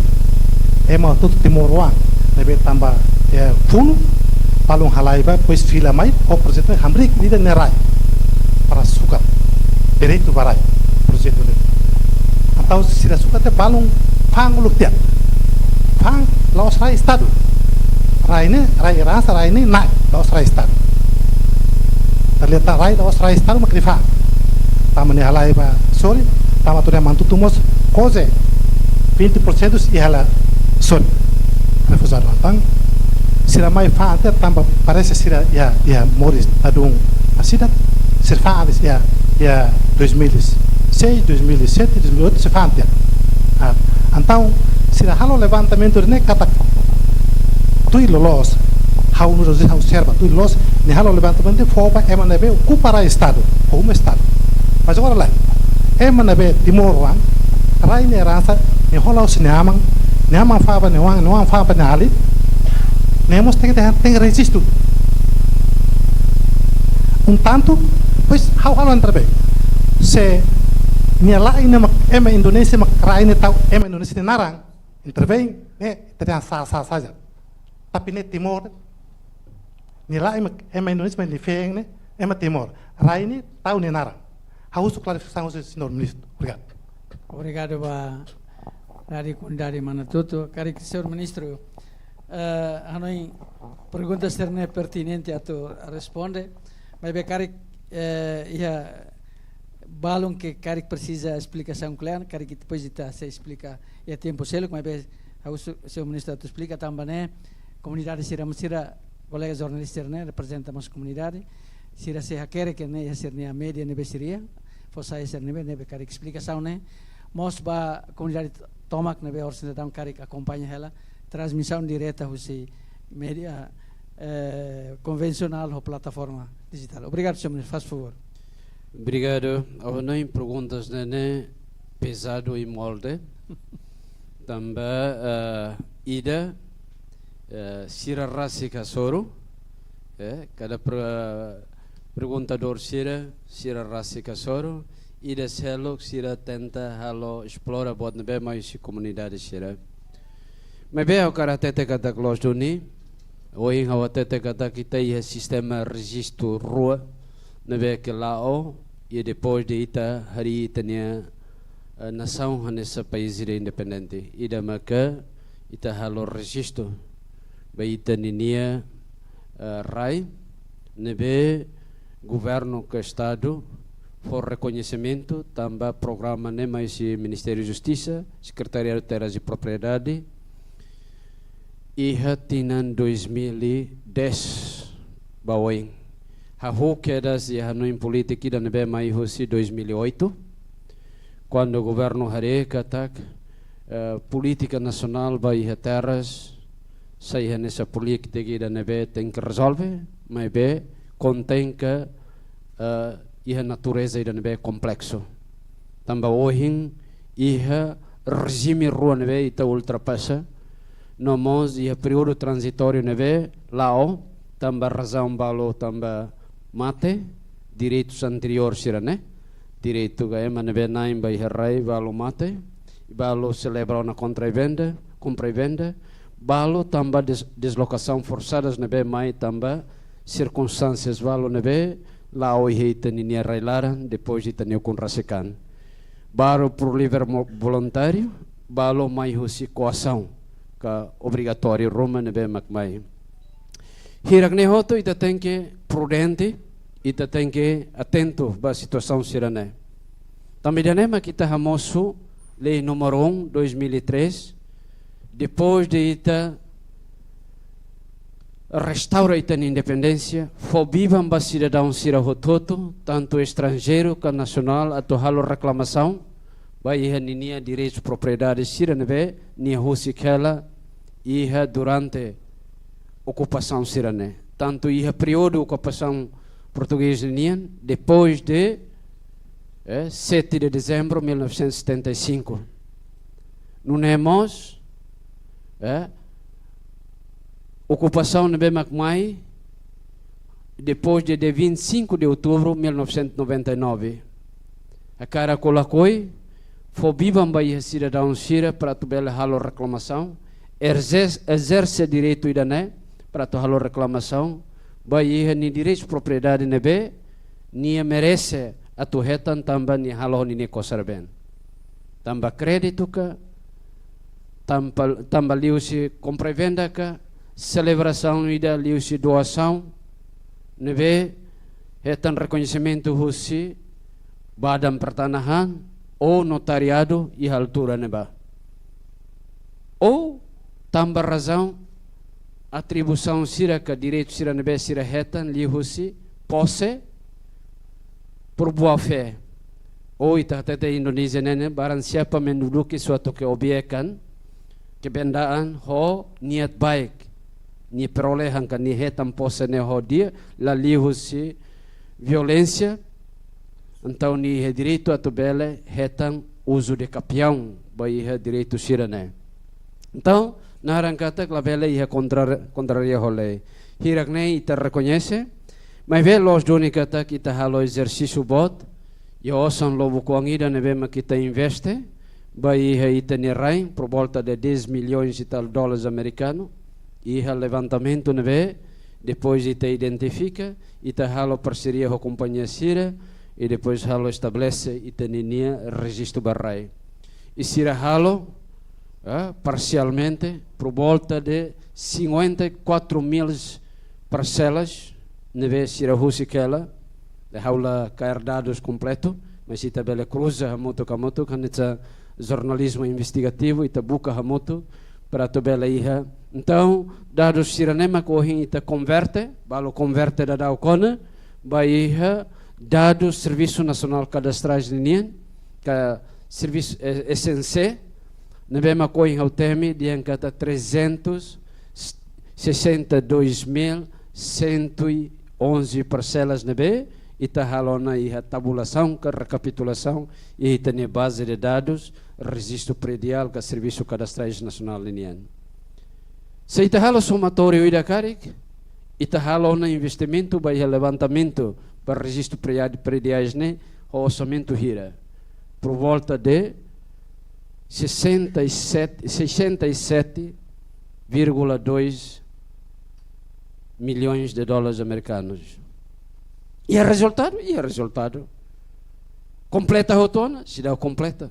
Ema hotu timoroan. Ne'ebé tanba, eh, funu. Balun halai ba, depois fila mai, ho projetu hamriik ida nia rai. Para sukat. Direitu ba rai. Projetu ne'e. Entaun sira sukat tiha balun fa'an uluk tiha. Fa'an la'ós rai estadu. Rai ne'e, rai eransa, rai ne'e, na'in, la'ós rai estadu. Ita lihat rai la'ós rai estadu mak nia fa'an. Tanba nia halai ba sorin, tanba tuda mantutu mós, kuaze vinte por cento iha hela sorin. Refujiadu entaun. Sira mai fa'an tiha tanba parese sira iha, iha moris tadun asida. Sira fa'an iha, iha dois mil e seis, dois mil e sete, dois mil e oito, sira fa'an tiha. Ah, entaun, sira halo levantamentu ne'e katak tuir loloos, ha'u nu'udar ha'u observa, tuir loloos, nia halo levantamentu fó ba ema ne'ebé okupa rai estadu, ho uma estadu. Mas agora lae, ema ne'ebé timoroan, rai nia eransa, nia hola husi nia aman, nia aman fa'an ba nia oan, nia oan fa'an ba nia alin, ne'e mós tenke, tenke rejistu. Um tanto, depois ha'u halo intervém. Se nia la'en ne'e mak ema Indonézia mak rai ne'e tau ema Indonézia nia naran, intervém, ne'e ita dehan sah, sah saja. Tapi ne'e Timor, nia la'en mak ema Indonézia, mas nia feen ne'e ema Timor. Rai ne'e tau nia naran. Ha'u husu klarifikasaun husi señór ministru. Obrigadu. Obrigadu ba Rádiu Komunidade Manatuto. Karik señór ministru, eh, hanoin pergunta sira-ne'e pertinente atu responde. Maibé karik, eh, iha balun ke karik presiza esplikasaun kle'an, karik depois ita sei esplika iha tempu seluk, maibé ha'u husu señór ministru atu esplika tanba ne'e komunidade sira, sira kolega jornalista sira-ne'e reprezenta mós komunidade, sira sei hakerek ne'e iha sira-nia média ne'ebé sira iha, fó sai sira-ne'e ne'ebé karik esplikasaun ne'e mós ba komunidade tomak ne'ebé orsida daudaun karik akompaña hela transmisaun direta husi média, eh, konvensionál ho plataforma dijitál. Obrigadu, señór ministru, faz favor. Obrigadu. Ha'u hanoin perguntas ne'e, ne'e pezadu i molde. Tanba, eh, ida, eh, sira rasik hasoru, eh, kada per-, perguntadór sira, sira rasik hasoru, ida seluk sira tenta halo esplora buat ne'ebé mai husi komunidade sira. Maibé ha'u hakarak hatete katak loos duni, ohin ha'u hatete katak ita iha sistema rejistu rua, ne'ebé ke la'o, i depois de ita harii ita-nia, eh, nasaun hanesan país ida independente. Ida maka ita halo rejistu ba ita ninia, eh, rai, ne'ebé governu ka estadu fó rekoñesimentu tanba programa ne'e mai husi Ministériu Justisa, Sekretariadu Terras i Propriedade, iha tinan dois mil e dez ba oin. Hahú kedas iha hanoin polítika ida ne'ebé mai husi dois mil e oito, kuandu governu haree katak, eh, polítika nasionál ba iha terras, sai hanesan polítika ida ne'ebé tenke rezolve, maibé konten ka, eh, iha natureza ida ne'ebé kompleksu. Tanba ohin iha rejime rua ne'ebé ita ultrapasa, no mós iha períodu tranzitóriu ne'ebé la'o, tanba razaun balu tanba mate, direitus anteriór sira-ne'e, direitu ka ema ne'ebé na'in ba iha rai balu mate, balu selebra ona kompra i venda, kompra i venda, balu tanba des-, deslokasaun forsadas ne'ebé mai tanba sirkunstánsias balu ne'ebé la'o iha ita ninia rai-laran, depois ita-nia ukun rasik an. Balu por livre mo-, voluntáriu, balu mai husi koasaun ka obrigatóriu ruma ne'ebé mak mai. Hirak ne'e hotu ita tenke prudente, ita tenke atentu ba situasaun sira-ne'e. Tanba ida-ne'e mak ita hamosu lei númeru um, dois mil e três, depois de ita restaura ita-nia independénsia, fó biban ba sidadaun sira hotu-hotu, tantu estranjeiru ka nasionál, atu halo reklamasaun ba iha ninia direitu propriedade sira ne'ebé nia husik hela iha durante okupasaun sira-ne'e. Tantu iha períodu okupasaun portugés nian, depois de, eh, sete de dezembro mil novecentos e setenta e cinco. Nune'e mós, eh, okupasaun ne'ebé mak mai depois de dia vinte e cinco de outubro de mil novecentos e noventa e nove. Hakarak ho lakohi fó biban ba iha sidadaun sira para atu bele halo reklamasaun, erzes-, ezerse direitu ida-ne'e para atu halo reklamasaun ba iha nia direitu propriedade ne'ebé nia merese atu hetan tanba nia halo ho ninia kosar-been. Tanba kréditu ka, tanba, tanba liuhusi kompra i venda ka, selebrasaun ida liuhusi doasaun, ne'ebé hetan rekoñesimentu husi badan pertanahan ou notariadu iha altura ne'ebá. Ou tanba razaun atribuisaun sira ka direitu sira ne'ebé sira hetan liuhusi pose por boa fé. Ou ita hatete Indonézia ne'e ne'e, barang siapa menduduki suatu keobjekan, kebendaan ho niat baik, nia perolehan ka nia hetan pose ne'e ho di'ak, la liuhusi violénsia, entaun nia iha direitu atu bele hetan uso de capião ba iha direitu sira-ne'e. Entaun, naran katak labele iha kontra-, kontraria ho lei. Hirak-ne'e ita rekoñese, maibé loos duni katak ita halo ezersísiu boot, iha osan lubuk-oan ida ne'ebé mak ita investe ba iha ita-nia rain, por volta de dez milhões e tal dólares americanos, iha levantamentu ne'ebé, depois ita identifika, ita halo parseria ho kompañia sira, i depois halo estabelese ita ninia rejistu ba rai. I sira halo, eh, parsialmente, por volta de cinquenta e quatro mil parselas, ne'ebé sira husik hela, ha'u la kaer dadus kompletu, mas ita bele kruza hamutuk-hamutuk, hanesan jornalizmu investigativu, ita buka hamutuk, para atu bele iha. Entaun, dadus sira-ne'e mak ohin ita konverte, balu konverte daudaun ona, ba iha dadus Servisu Nasionál Kadastrais ninian, ka servisu, eh, S N C, ne'ebé mak ohin ha'u temi dehan katak trezentos sessenta e dois mil cento e onze parselas ne'ebé ita halo ona iha tabulasaun ka rekapitulasaun iha ita-nia baze de dadus, rejistu prediál ka servisu kadastrais nasionál ninian. Se ita halo somatóriu ida karik, ita halo ona investimentu ba iha levantamentu ba rejistu prediá-, prediais ne'e ho orsamentu hira. Por volta de sessenta e sete, sessenta e sete vírgula dois milhões de dólares americanos. Iha rezultadu, iha rezultadu. Kompleta hotu ona, seidauk kompleta.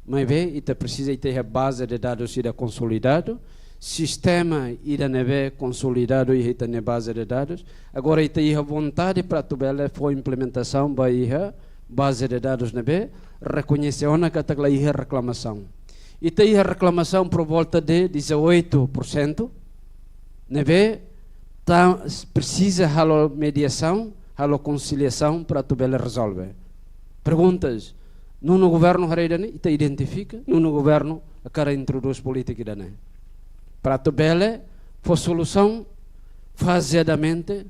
Maibé, ita presiza ita iha baze de dadus ida konsolidadu, sistema ida ne'ebé konsolidadu iha ita-nia baze de dadus. Agora ita iha vontade para atu bele fó implementasaun ba iha baze de dadus ne'ebé rekoñese ona katak la iha reklamasaun. Ita iha reklamasaun por volta de dezoito por cento, ne'ebé ita presiza halo mediasaun, halo konsiliasaun para atu bele rezolve. Perguntas, nonu governu haree ida-ne'e, ita identifika, nonu governu hakarak introdús polítika ida-ne'e. Para atu bele fó solusaun fazeadamente,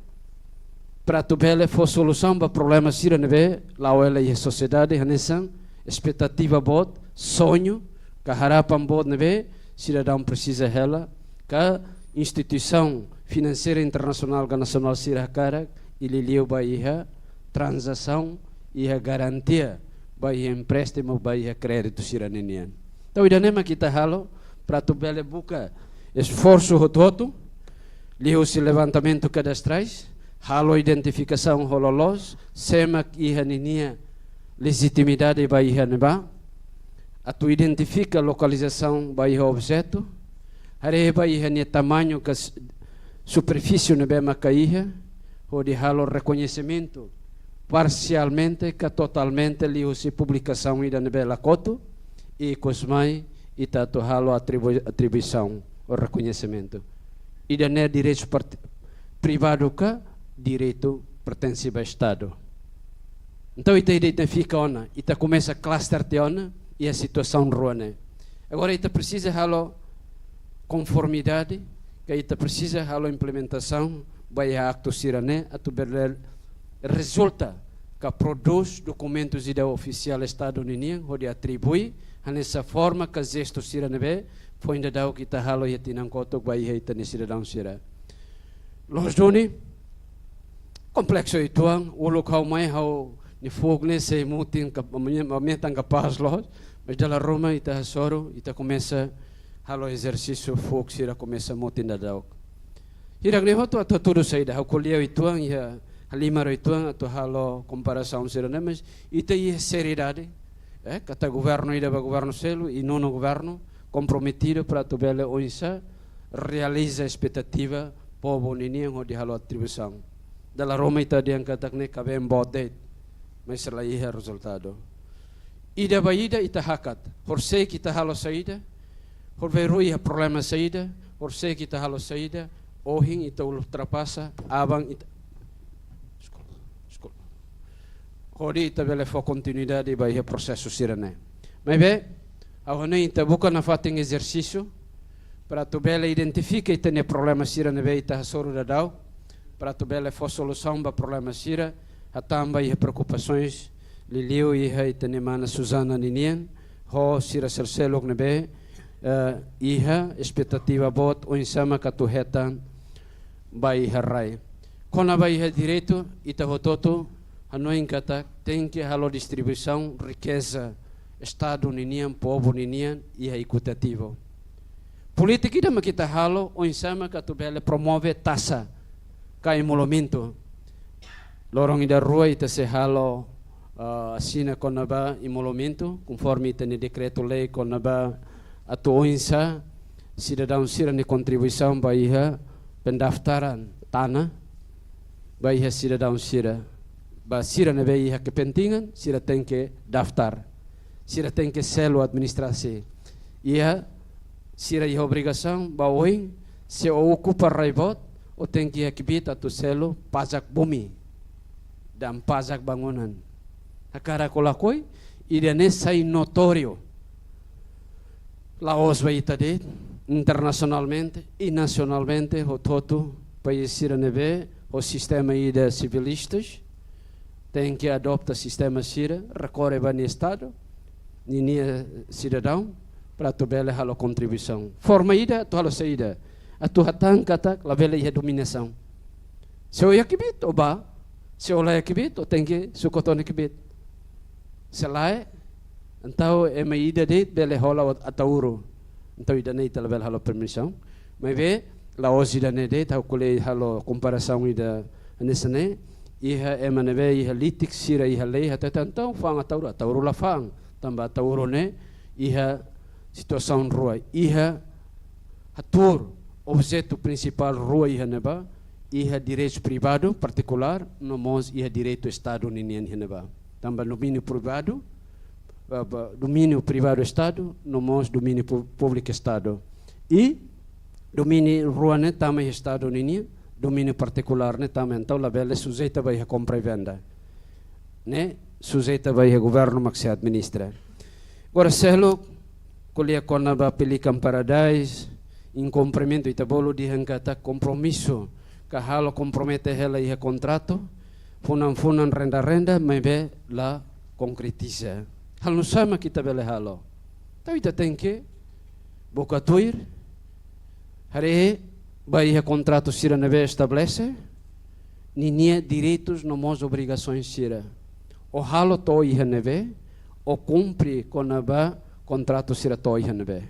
para atu bele fó solusaun ba problema sira ne'ebé la'o hela iha sosiedade, hanesan espetativa boot, soñu, ka harapan boot ne'ebé sidadaun presiza hela, ka instituisaun finanseira internasionál ka nasionál sira hakarak, i liuliu ba iha tranzasaun, iha garantia ba iha empréstimu, ba iha kréditu sira ninian. Entaun, ida-ne'e mak ita halo para atu bele buka esforsu hotu-hotu, liuhusi levantamentu kadastrais, halo identifikasaun ho loloos, sé mak iha ninia lejitimidade ba iha ne'ebá, atu identifika lokalizasaun ba iha objetu, haree ba iha nia tamañu ka s-, superfísie ne'ebé maka iha, hodi halo rekoñesimentu parsialmente ka totalmente liuhusi publikasaun ida ne'ebé la kotu, i ikus mai ita atu halo atribu-, atribuisaun ou rekoñesimentu. Ida-ne'e direitu part-, privadu ka direitu pertense ba Estadu. Entaun, ita identifika ona, ita komesa klaster tiha ona iha situasaun rua ne'e. Agora, ita presiza halo konformidade, ka ita presiza halo implementasaun ba iha aktu sira-ne'e, atu bele rezulta ka prodús dokumentus ida ofisiál Estadu ninian, hodi atribui, hanesan forma ka jestu sira ne'ebé foin daudauk ita halo iha tinan kotuk ba iha ita-nia sidadaun sira. Loos duni, kompleksu uitoan, uluk ha'u mai ha'u-nia fuuk ne'e sei mutin ka, metan kapás loos, mas dala ruma ita hasoru, ita komesa halo ezersísiu, fuuk sira komesa mutin daudauk. Hirak-ne'e hotu atu hatudu saida, ha'u ko'alia uitoan, iha halimar uitoan atu halo komparasaun sira-ne'e, mas ita iha seriedade, eh, katak governu ida ba governu seluk, i nonu governu, komprometidu para atu bele oinsá realiza espetativa povu ninian hodi halo atribuisaun. Dala ruma ita dehan katak ne'e kaben boot de'it, mas sei la iha rezultadu. Ida ba ida ita hakat, horisehik ita halo saida, horibainrua iha problema saida, horisehik ita halo saida, ohin ita ultrapasa, aban ita, deskulpa, deskulpa. Hodi ita bele fó kontinuidade ba iha prosesu sira-ne'e. Maibé, ha'u hanoin ita buka nafatin ezersísiu, para atu bele identifika ita-nia problema sira ne'ebé ita hasoru daudaun, para atu bele fó solusaun ba problema sira, hatán ba iha preokupasoens, liuliu iha ita-nia mana Susana ninian, ho sira sira seluk ne'ebé, eh, iha espetativa boot oinsá mak atu hetan ba iha rai. Kona-ba iha direitu, ita hotu-hotu hanoin katak tenke halo distribuisaun rikeza Estadu ninian, povu ninian, iha ekitativu. Polítika ida mak ita halo, oinsá mak atu bele promove taxa ka emolumentu. Loron ida rua ita sei halo, ah, asina kona-ba emolumentu, konforme ita-nia dekretu-lei kona-ba atu oinsá sidadaun sira-nia kontribuisaun ba iha pendaftaran tanah, ba iha sidadaun sira, ba sira ne'ebé iha kepentingan, sira tenke daftar, sira tenke selu administrasi. Iha sira iha obrigasaun ba oin, se ó okupa rai boot, ó tenke iha kbiit atu selu pajak bumi, dan pajak bangunan. Hakarak ka lakohi, ida-ne'e sai notóriu. La'ós ba ita de'it, internasionalmente i nasionalmente, hotu-hotu país sira ne'ebé ho sistema ida sivilistas, tenke adota sistema sira, rekorre ba nia Estadu, ninia sidadaun, para atu bele halo kontribuisaun. Forma ida atu halo saida, atu hatán katak labele iha dominasaun. Se ó iha kbiit, ó bá, se ó la iha kbiit, ó tenke sukat ó-nia kbiit. Se lae, entaun ema ida de'it bele hola Ataúro. Entaun ida-ne'e ita labele halo permisaun. Maibé, la'ós ida-ne'e de'it, ha'u ko'alia halo komparasaun ida hanesan ne'e, iha ema ne'ebé iha litik sira iha lei hateten entaun fa'an Ataúro, Ataúro la fa'an. Tanba Ataúro ne'e iha situasaun rua, iha hatuur objetu prinsipál rua iha ne'ebá, iha direitu privadu partikulár, no mós iha direitu Estadu ninian iha ne'ebá. Tanba domíniu privadu, eh, ba, domíniu privadu Estadu, no mós domíniu pú-, públiku Estadu. I domíniu rua ne'e tama iha Estadu ninian, domíniu partikulár ne'e tama, entaun labele sujeita ba iha kompra i venda. Ne'e sujeita ba iha governu mak sei administra. Agora seluk, ko'alia kona-ba Pelican Paradise, iha komprimentu ita bolu dehan katak kompromisu, ka halo kompromete hela iha kontratu, funan-funan renda-renda, maibé la konkretiza. Halo nusá mak ita bele halo? Entaun ita tenke buka tuir, haree ba iha kontratu sira ne'ebé estabelese, ninia direitus no mós obrigasoens sira. Ó halo to'o iha ne'ebé, ó kumpre kona-ba kontratu sira to'o iha ne'ebé.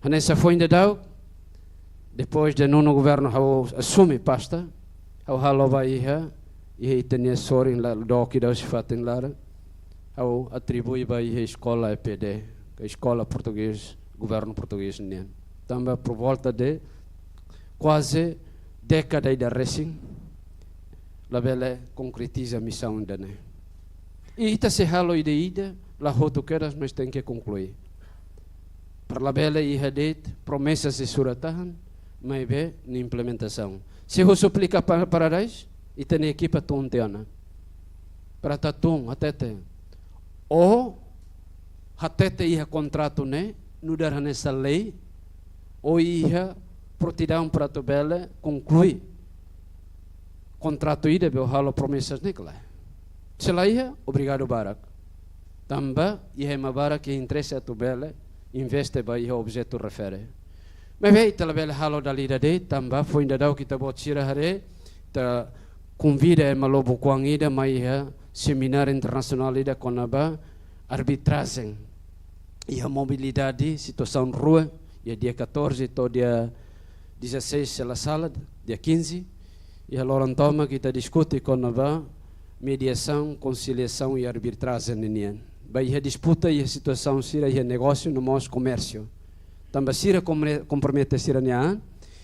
Hanesan foin daudauk, depois de nonu governu ha'u asume pasta, ha'u halo ba iha, iha ita-nia sorin la doki dau sifatin lara, ha'u atribui ba iha eskola E P D, ka eskola portugés, governu portugés nian. Tanba por volta de kuaze dékada ida resin, labele konkretiza misaun ida-ne'e. I ita sei halo ida-ida, la hotu kedas, mas tenke konklui. Para labele iha de'it promesa sei sura tahan, maibé nia implementasaun. Se husu Pelican Pa-, Paradise, ita-nia ekipa tun tiha ona. Para atu tun, hatete. Ó hatete iha kontratu ne'e, nu'udar hanesan lei, ó iha prontidaun para atu bele konklui kontratu ida be ó halo promesas ne'e ka lae. Se la iha, obrigadu barak. Tanba iha ema barak iha interese atu bele investe ba iha objetu refere. Maibé ita labele halo dala ida de'it, tanba foin daudauk ita-boot sira haree, ita konvida ema lobo-kuan ida mai iha semináriu internasionál ida kona-ba arbitrajen iha mobilidade, situasaun rua, iha dia catorze to'o dia dezasseis, se la sala, dia quinze, iha loron tomak ita diskute kona-ba mediasaun, konsiliasaun i arbitrajen ninian. Ba iha disputa iha situasaun sira iha negósiu no mós komérsiu. Tanba sira komre-, kompromete sira-nia an,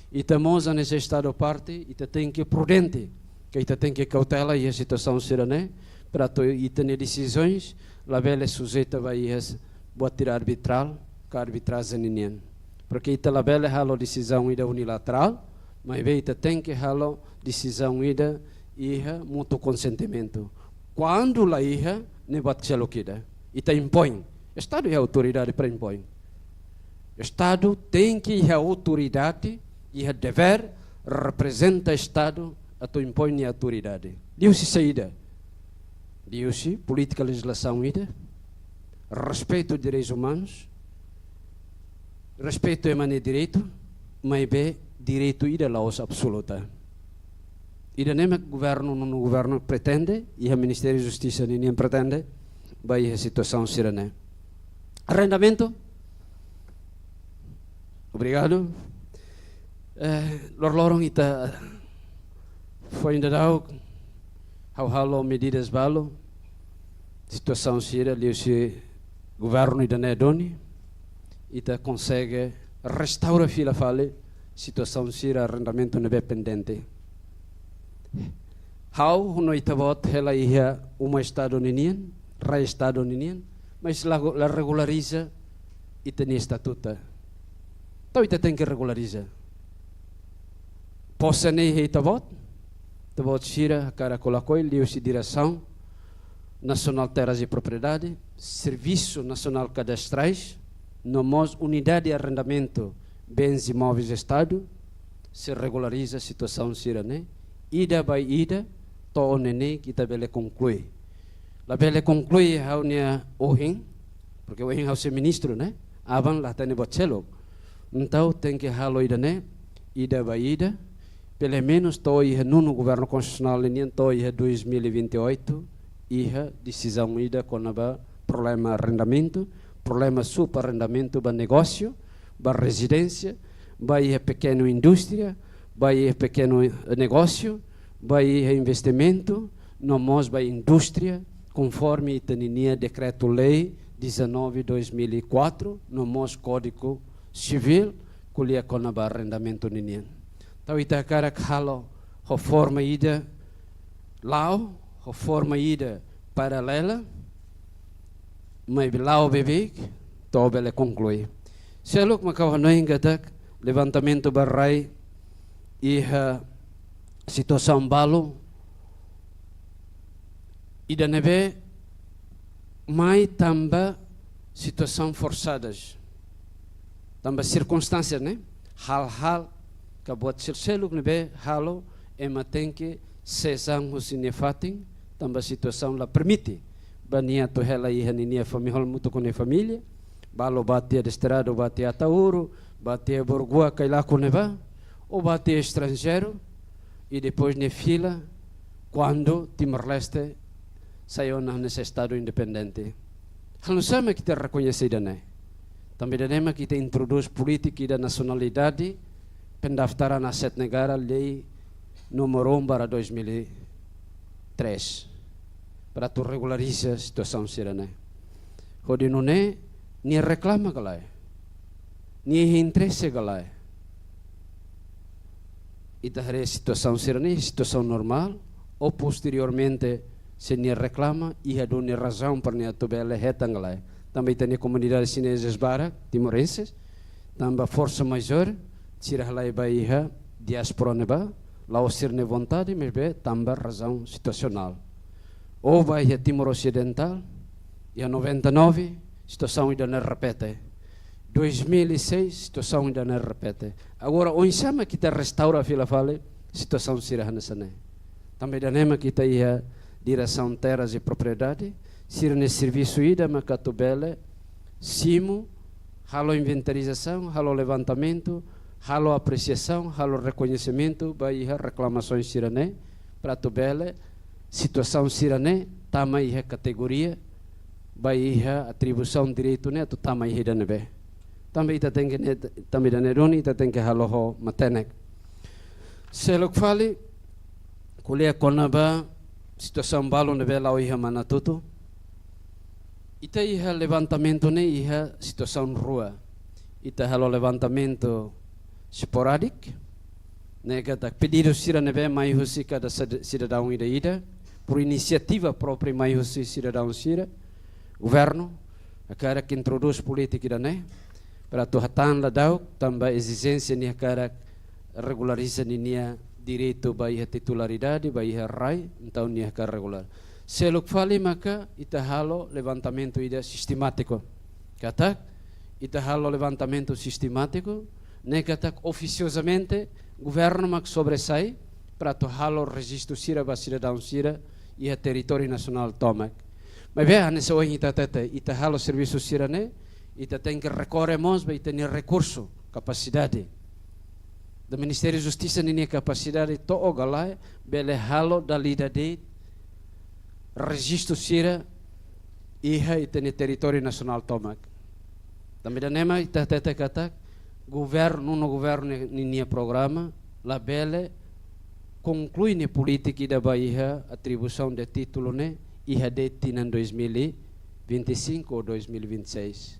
ita mós hanesan Estadu parte, ita tenke prudente, ke ita tenke kautela iha situasaun sira-ne'e, para atu ita-nia desizaun labele sujeita ba iha s-, buat sira arbitrál, ka arbitrajen ninian. Porke ita labele halo desizaun ida unilaterál, maibé ita tenke halo desizaun ida iha mutu konsentimentu. Kuandu la iha, ne'e buat seluk ida. Ita impoin. Estadu iha autoridade para impoin. Estadu tenke iha autoridade, iha devér reprezenta Estadu atu impoin nia autoridade. Liuhusi saida? Liuhusi polítika lejizlasaun ida, respeitu direitus umanus, respeitu ema nia direitu, maibé direitu ida la'ós absoluta. Ida-ne'e mak governu, nonu governu pretende, iha Ministériu Justisa ninian pretende, ba iha situasaun sira-ne'e. Arrendamentu. Obrigadu. Eh, loroloron ita foin daudauk, ha'u halo medidas balu, situasaun sira liuhusi governu ida-ne'e duni, ita konsege restaura fila fali situasaun sira arrendamentu ne'ebé pendente. Ha'u no ita-boot hela iha uma Estadu ninian, rai Estadu ninian, mas la, la regulariza ita-nia estatuta. Entaun ita tenke regulariza. Pose ne'e iha ita-boot, ita-boot sira hakarak lakohi liuhusi Diresaun Nasionál Terras e Propriedade, Servisu Nasionál Kadastrais, no mós Unidade Arrendamentu Bens Imóveis Estadu, sei regulariza situasaun sira-ne'e, ida ba ida, to'o ne'e ne'e ita bele konklui. Labele konklui ha'u-nia ohin, porke ohin ha'u sei ministru, ne'e? Aban la hatene buat seluk. Entaun tenke halo ida-ne'e, ida ba ida, pelumenus to'o iha nonu governu konstitusionál ninian to'o iha dois mil e vinte e oito, iha desizaun ida kona-ba problema arrendamentu, problema subarrendamentu ba negósiu, ba rezidénsia, ba iha pekenu indústria, ba iha pekenu negósiu, ba iha investimentu, no mós ba indústria, konforme ita-ninia Dekretu-Lei dezanove dois mil e quatro, no mós Kódigu Sivíl, ko'alia kona-ba arrendamentu ninian. Entaun ita hakarak halo ho forma ida la'o, ho forma ida paralela, maibé la'o beibeik, to'o bele konklui. Seluk mak ha'u hanoin katak levantamentu ba rai iha situasaun balu, ida ne'ebé mai tanba situasaun forsadas, tanba sirkunstánsia, ne'e? Hal-hal ka buat sel-, seluk ne'ebé halo ema tenke sezan husi nia fatin, tanba situasaun la permite ba nia atu hela iha ninia família, hamutuk ho nia família, balu bá tiha Desterradu, bá tiha Ataúro, bá tiha Borgua, Cailaco ne'ebá, ou bá tiha estranjeiru, i depois nia fila kuandu Timor-Leste sai ona hanesan Estadu independente. Halo nu'usá mak ita rekoñese ida-ne'e? Tanba ida-ne'e mak ita introdús polítika ida nasionalidade, pendaftaran aset negara, lei númeru um barra dois mil e três, para atu regulariza situasaun sira-ne'e. Hodi nune'e, nia reklama ka lae? Nia iha interese ka lae? Ita haree situasaun sira-ne'e, situasaun normál, ou posteriormente, se nia reklama, iha duni razaun para nia atu bele hetan ka lae? Tanba ita-nia komunidade xinezes barak, timorenses, tanba forsa majór, sira halai ba iha diáspora ne'ebá, la'ós sira-nia vontade, maibé tanba razaun situasionál. Ou ba iha Timor Osidentál, iha noventa e nove, situasaun ida-ne'e repete. Dois mil e seis, situasaun ida-ne'e repete. Agora, oinsá mak ita restaura fila fali situasaun sira hanesan ne'e? Tanba ida-ne'e mak ita iha Diresaun Terras e Propriedade, sira-nia servisu ida mak atu bele simu, halo inventarizasaun, halo levantamentu, halo apresiasaun, halo rekoñesimentu ba iha reklamasaun sira-ne'e, para atu bele situasaun sira-ne'e tama iha kategoria ba iha atribuisaun direitu ne'e atu tama iha ida-ne'ebé. Tanba ita tenke ne'e, tanba ida-ne'e duni ita tenke halo ho matenek. Seluk fali, ko'alia kona-ba situasaun balu ne'ebé la'o iha Manatutu. Ita iha levantamentu ne'e iha situasaun rua. Ita halo levantamentu sporadik, ne'e katak pedidu sira ne'ebé mai husi kada sed-, sidadaun ida-ida, por inisiativa própria mai husi sidadaun sira, governu hakarak introdús polítika ida-ne'e, para atu hatán daudaun, tanba ezijénsia nia hakarak regulariza ninia direitu ba iha titularidade, ba iha rai, entaun nia hakarak regular. Seluk fali maka ita halo levantamentu ida sistemátiku. Katak, ita halo levantamentu sistemátiku, ne'e katak ofisiozamente governu mak sobressai para atu halo rejistu sira ba sidadaun sira iha territóriu nasionál tomak. Maibé, hanesan ohin ita hatete, ita halo servisu sira-ne'e, ita tenke rekorre mós ba ita-nia rekursu, kapasidade. Ba Ministériu Justisa ninia kapasidade to'o ka lae, bele halo dala ida de'it rejistu sira iha ita-nia territóriu nasionál tomak. Tanba ida-ne'e mak ita hatete katak, governu, nonu governu ni-, ninia programa, labele konklui nia polítika ida ba iha atribuisaun de títulu ne'e iha de'it tinan dois mil e vinte e cinco ou dois mil e vinte e seis.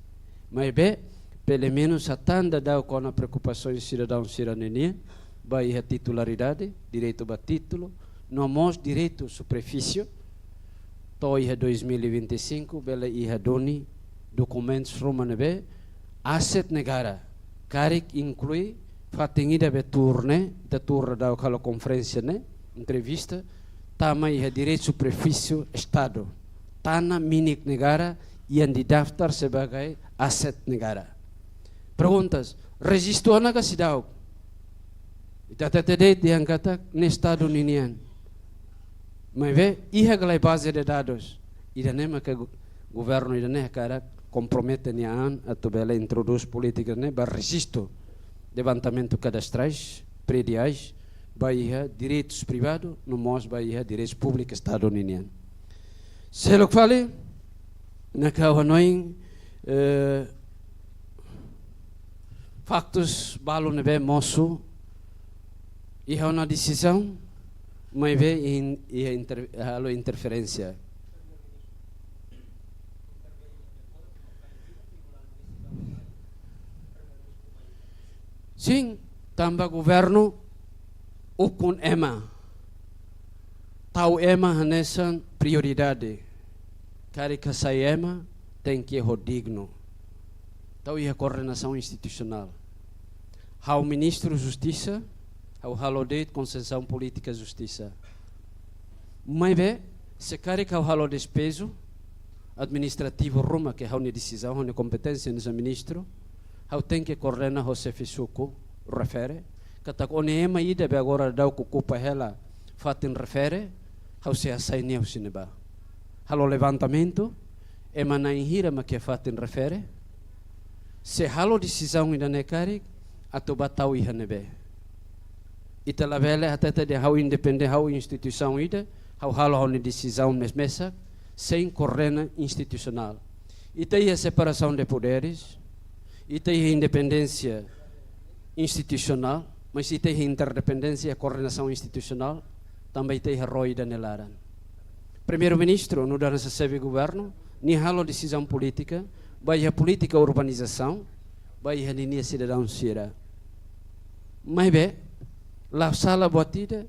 Maibé, pelumenus hatán daudaun kona preokupasaun sidadaun sira-ne'e nian, ba iha titularidade, direitu ba títulu, no mós direitu superfísie, to'o iha dois mil e vinte e cinco, bele iha duni dokumentus ruma ne'ebé, aset negara, karik inklui fatin ida be tuur ne'e, ita tuur daudaun halo konferénsia ne'e, entrevista, tama iha direitu superfísie Estadu. Tanah milik negara yang didaftar sebagai aset negara. Perguntas, rejistu ona ka seidauk? Ita hatete de'it dehan katak ne'e Estadu ninian. Maibé, iha ka lae baze de dadus? Ida-ne'e maka go-, governu ida-ne'e hakarak kompromete nia an atu bele introdús polítika ne'e ba rejistu levantamentu kadastrais, prediais, ba iha direitus privadu, no mós ba iha direitus públiku Estadu ninian. Seluk fali, ne'e ha'u hanoin, eh, faktus balu ne'ebé mosu iha ona desizaun, maibé in-, iha inter-, halo interferénsia. Sin, tanba governu ukun ema. Tau ema hanesan prioridade. Karik hasai ema, tenke ho dignu. Tau iha koordenasaun institusionál. Ha'u Ministru Justisa, ha'u halo de'it konsensaun polítika justisa. Maibé, se karik ha'u halo despeju administrativu ruma ke ha'u-nia desizaun, ha'u-nia kompeténsia hanesan ministru, ha'u tenke koordena ho xefe suku refere, katak ó-nia ema ida be agora daudaun okupa hela fatin refere, ha'u sei hasai nia husi ne'ebá. Halo levantamentu, ema na'in hira mak iha fatin refere, se halo desizaun ida-ne'e karik, atu bá tau iha ne'ebé. Ita labele hatete dehan ha'u independen, ha'u instituisaun ida, ha'u halo ha'u-nia desizaun mes-mesak, sein koordena institusionál. Ita iha separasaun de poderes, ita iha independénsia institusionál, mas ita iha interdependénsia koordenasaun institusionál, tanba ita iha ró ida nia laran. Primeiru-Ministru, nu'udar hanesan xefe governu, nia halo desizaun polítika, ba iha polítika urbanizasaun, ba iha ninia sidadaun sira. Maibé, la sala buat ida,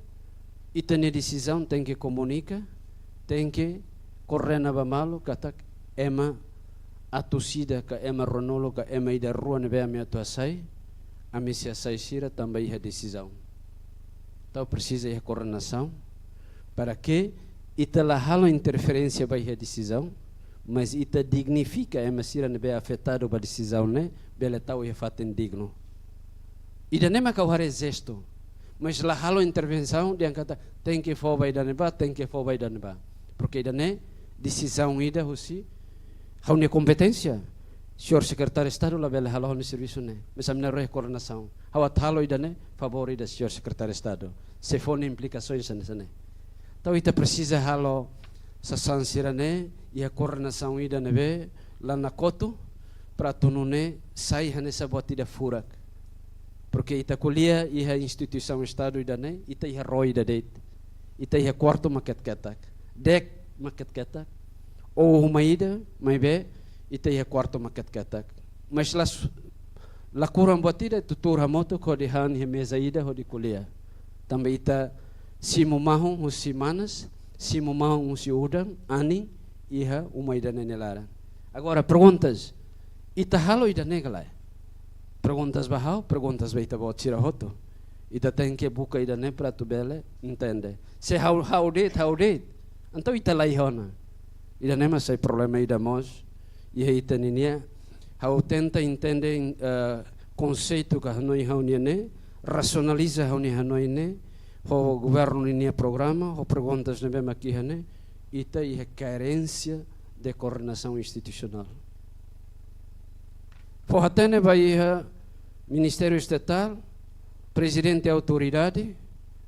ita-nia desizaun tenke komunika, tenke koordena ba malu, katak ema atus ida ka ema ruanulu ka ema ida rua ne'ebé ami atu hasai, ami sei hasai sira tanba iha desizaun. Entaun presiza iha koordenasaun, para ke ita la halo interferénsia ba iha desizaun, mas ita dignifika ema sira ne'ebé afetadu ba desizaun ne'e, bele tau iha fatin dignu. Ida-ne'e mak ha'u haree jestu, mas la halo intervensaun dehan katak tenke fó ba ida-ne'ebá, tenke fó ba ida-ne'ebá. Porke ida-ne'e desizaun ida husi ha'u-nia kompeténsia. Señór Sekretáriu Estadu labele halo ha'u-nia servisu ne'e. Maibé ami-nia roh koordenasaun. Ha'u atu halo ida-ne'e, favór ida Señór Sekretáriu Estadu. Se fó nia implikasaun hanesan ne'e. Entaun ita presiza halo sasán sira-ne'e, iha koordenasaun ida ne'ebé la nakotu, para atu nune'e sai hanesan buat ida furak. Porke ita ko'alia iha instituisaun Estadu ida-ne'e, ita iha ró ida de'it. Ita iha kuartu mak ketak-ketak. De'it mak ketak-ketak. Ou uma ida, maibé ita iha kuartu mak ketak-ketak. Mas la su-, la kurang buat ida, tuur hamutuk hodi han iha meza ida hodi ko'alia. Tanba ita simu mahon husi manas, simu mahon husi udan, anin, iha uma ida-ne'e nia laran. Agora, perguntas, ita halo ida-ne'e ka lae? Perguntas ba ha'u, perguntas ba ita-boot sira hotu. Ita tenke buka ida-ne'e para atu bele entende. Se ha'u, ha'u de'it, ha'u de'it, entaun ita la iha ona. Ida-ne'e mak sai problema ida mós iha ita ninia. Ha'u tenta entende, eh, konseitu ka hanoin ha'u-nian ne'e, rasionaliza ha'u-nia hanoin ne'e, ho governu ninia programa, ho perguntas ne'ebé mak iha ne'e, ita iha karénsia de koordenasaun institusionál. Fó-hatene ba iha Ministériu Estatál, Prezidente Autoridade,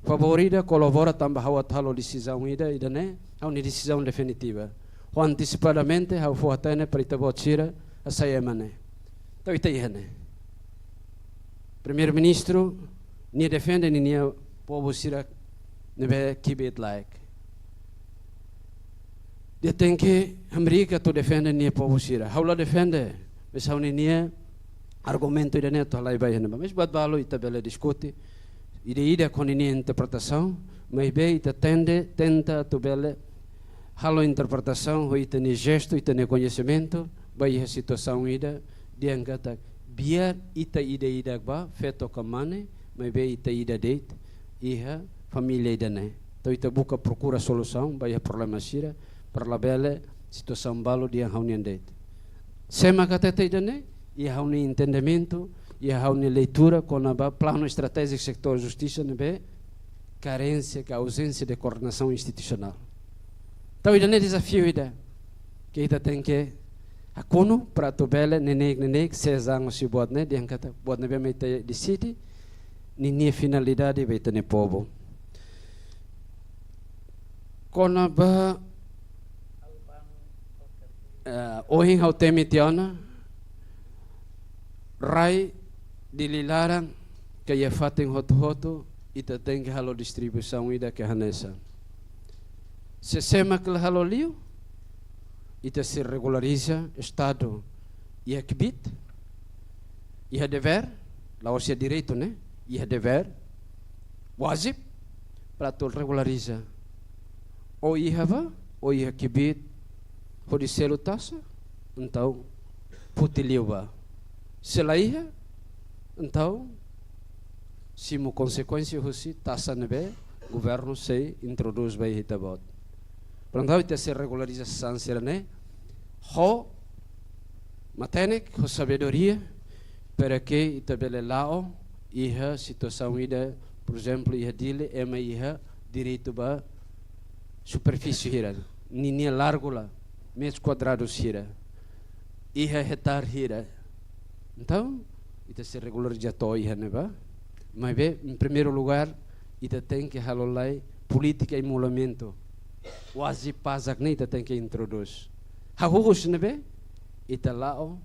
favór ida kolabora tanba ha'u atu halo desizaun ida, ida-ne'e ha'u-nia desizaun definitiva. Ho antesipadamente ha'u fó-hatene para ita-boot sira hasai ema ne'e. Entaun ita iha ne'e. Primeiru-Ministru, nia defende ninia povu sira ne'ebé kbiit-laek. Nia tenke hamriik atu defende nia povu sira. Ha'u la defende, maibé ha'u-ninia argumentu ida-ne'e atu halai ba iha ne'ebá. Mas buat balu ita bele diskute. Ida-idak ho ninia interpretasaun, maibé ita tende, tenta atu bele halo interpretasaun ho ita-nia jestu, ita-nia koñesimentu, ba iha situasaun ida, dehan katak biar ita ida-idak ba, feto ka mane, maibé ita ida de'it iha família ida-ne'e. Entaun ita buka prokura solusaun ba iha problema sira, para labele situasaun balu dehan ha'u-nian de'it. Sé mak hatete ida-ne'e, iha ha'u-nia entendimentu, iha ha'u-nia leitura kona-ba planu estratéjiku setór justisa ne'ebé karénsia ka auzénsia de koordenasaun institusionál. Entaun ida-ne'e dezafiu ida ke ita tenke hakonu para atu bele neineik-neineik, sezan husi buat ne'e, dehan katak buat ne'ebé mak ita deside, ninia finalidade ba ita-nia povu. Kona-ba, eh, ohin ha'u temi tiha ona, rai Dili laran ka iha fatin hotu-hotu, ita tenke halo distribuisaun ida ke hanesan. Se sé mak la halo liu, ita sei regulariza Estadu iha kbiit, iha devér, la'ós iha direitu ne'e, iha devér, wajib, para atu regulariza. Ou iha ba, ou iha kbiit, hodi selu taxa, entaun foti liu ba. Se la iha, entaun simu konsekuénsia husi taxa ne'ebé governu sei introdús ba iha ita-boot. Portantu, ita sei regulariza sasán sira-ne'e ho matenek, ho sabedoria, para ke ita bele la'o iha situasaun ida, por ezemplu, iha Dili, ema iha direitu ba superfísie hira, ninia largu la, metru kuadradu hira, iha ektare hira. Entaun, ita sei regulariza to'o iha ne'ebá. Maibé, em primeiro lugar, ita tenke halo lai polítika emolumentu. Wajib pajak ne'e ita tenke introdús. Hahú husi ne'ebé, ita la'o,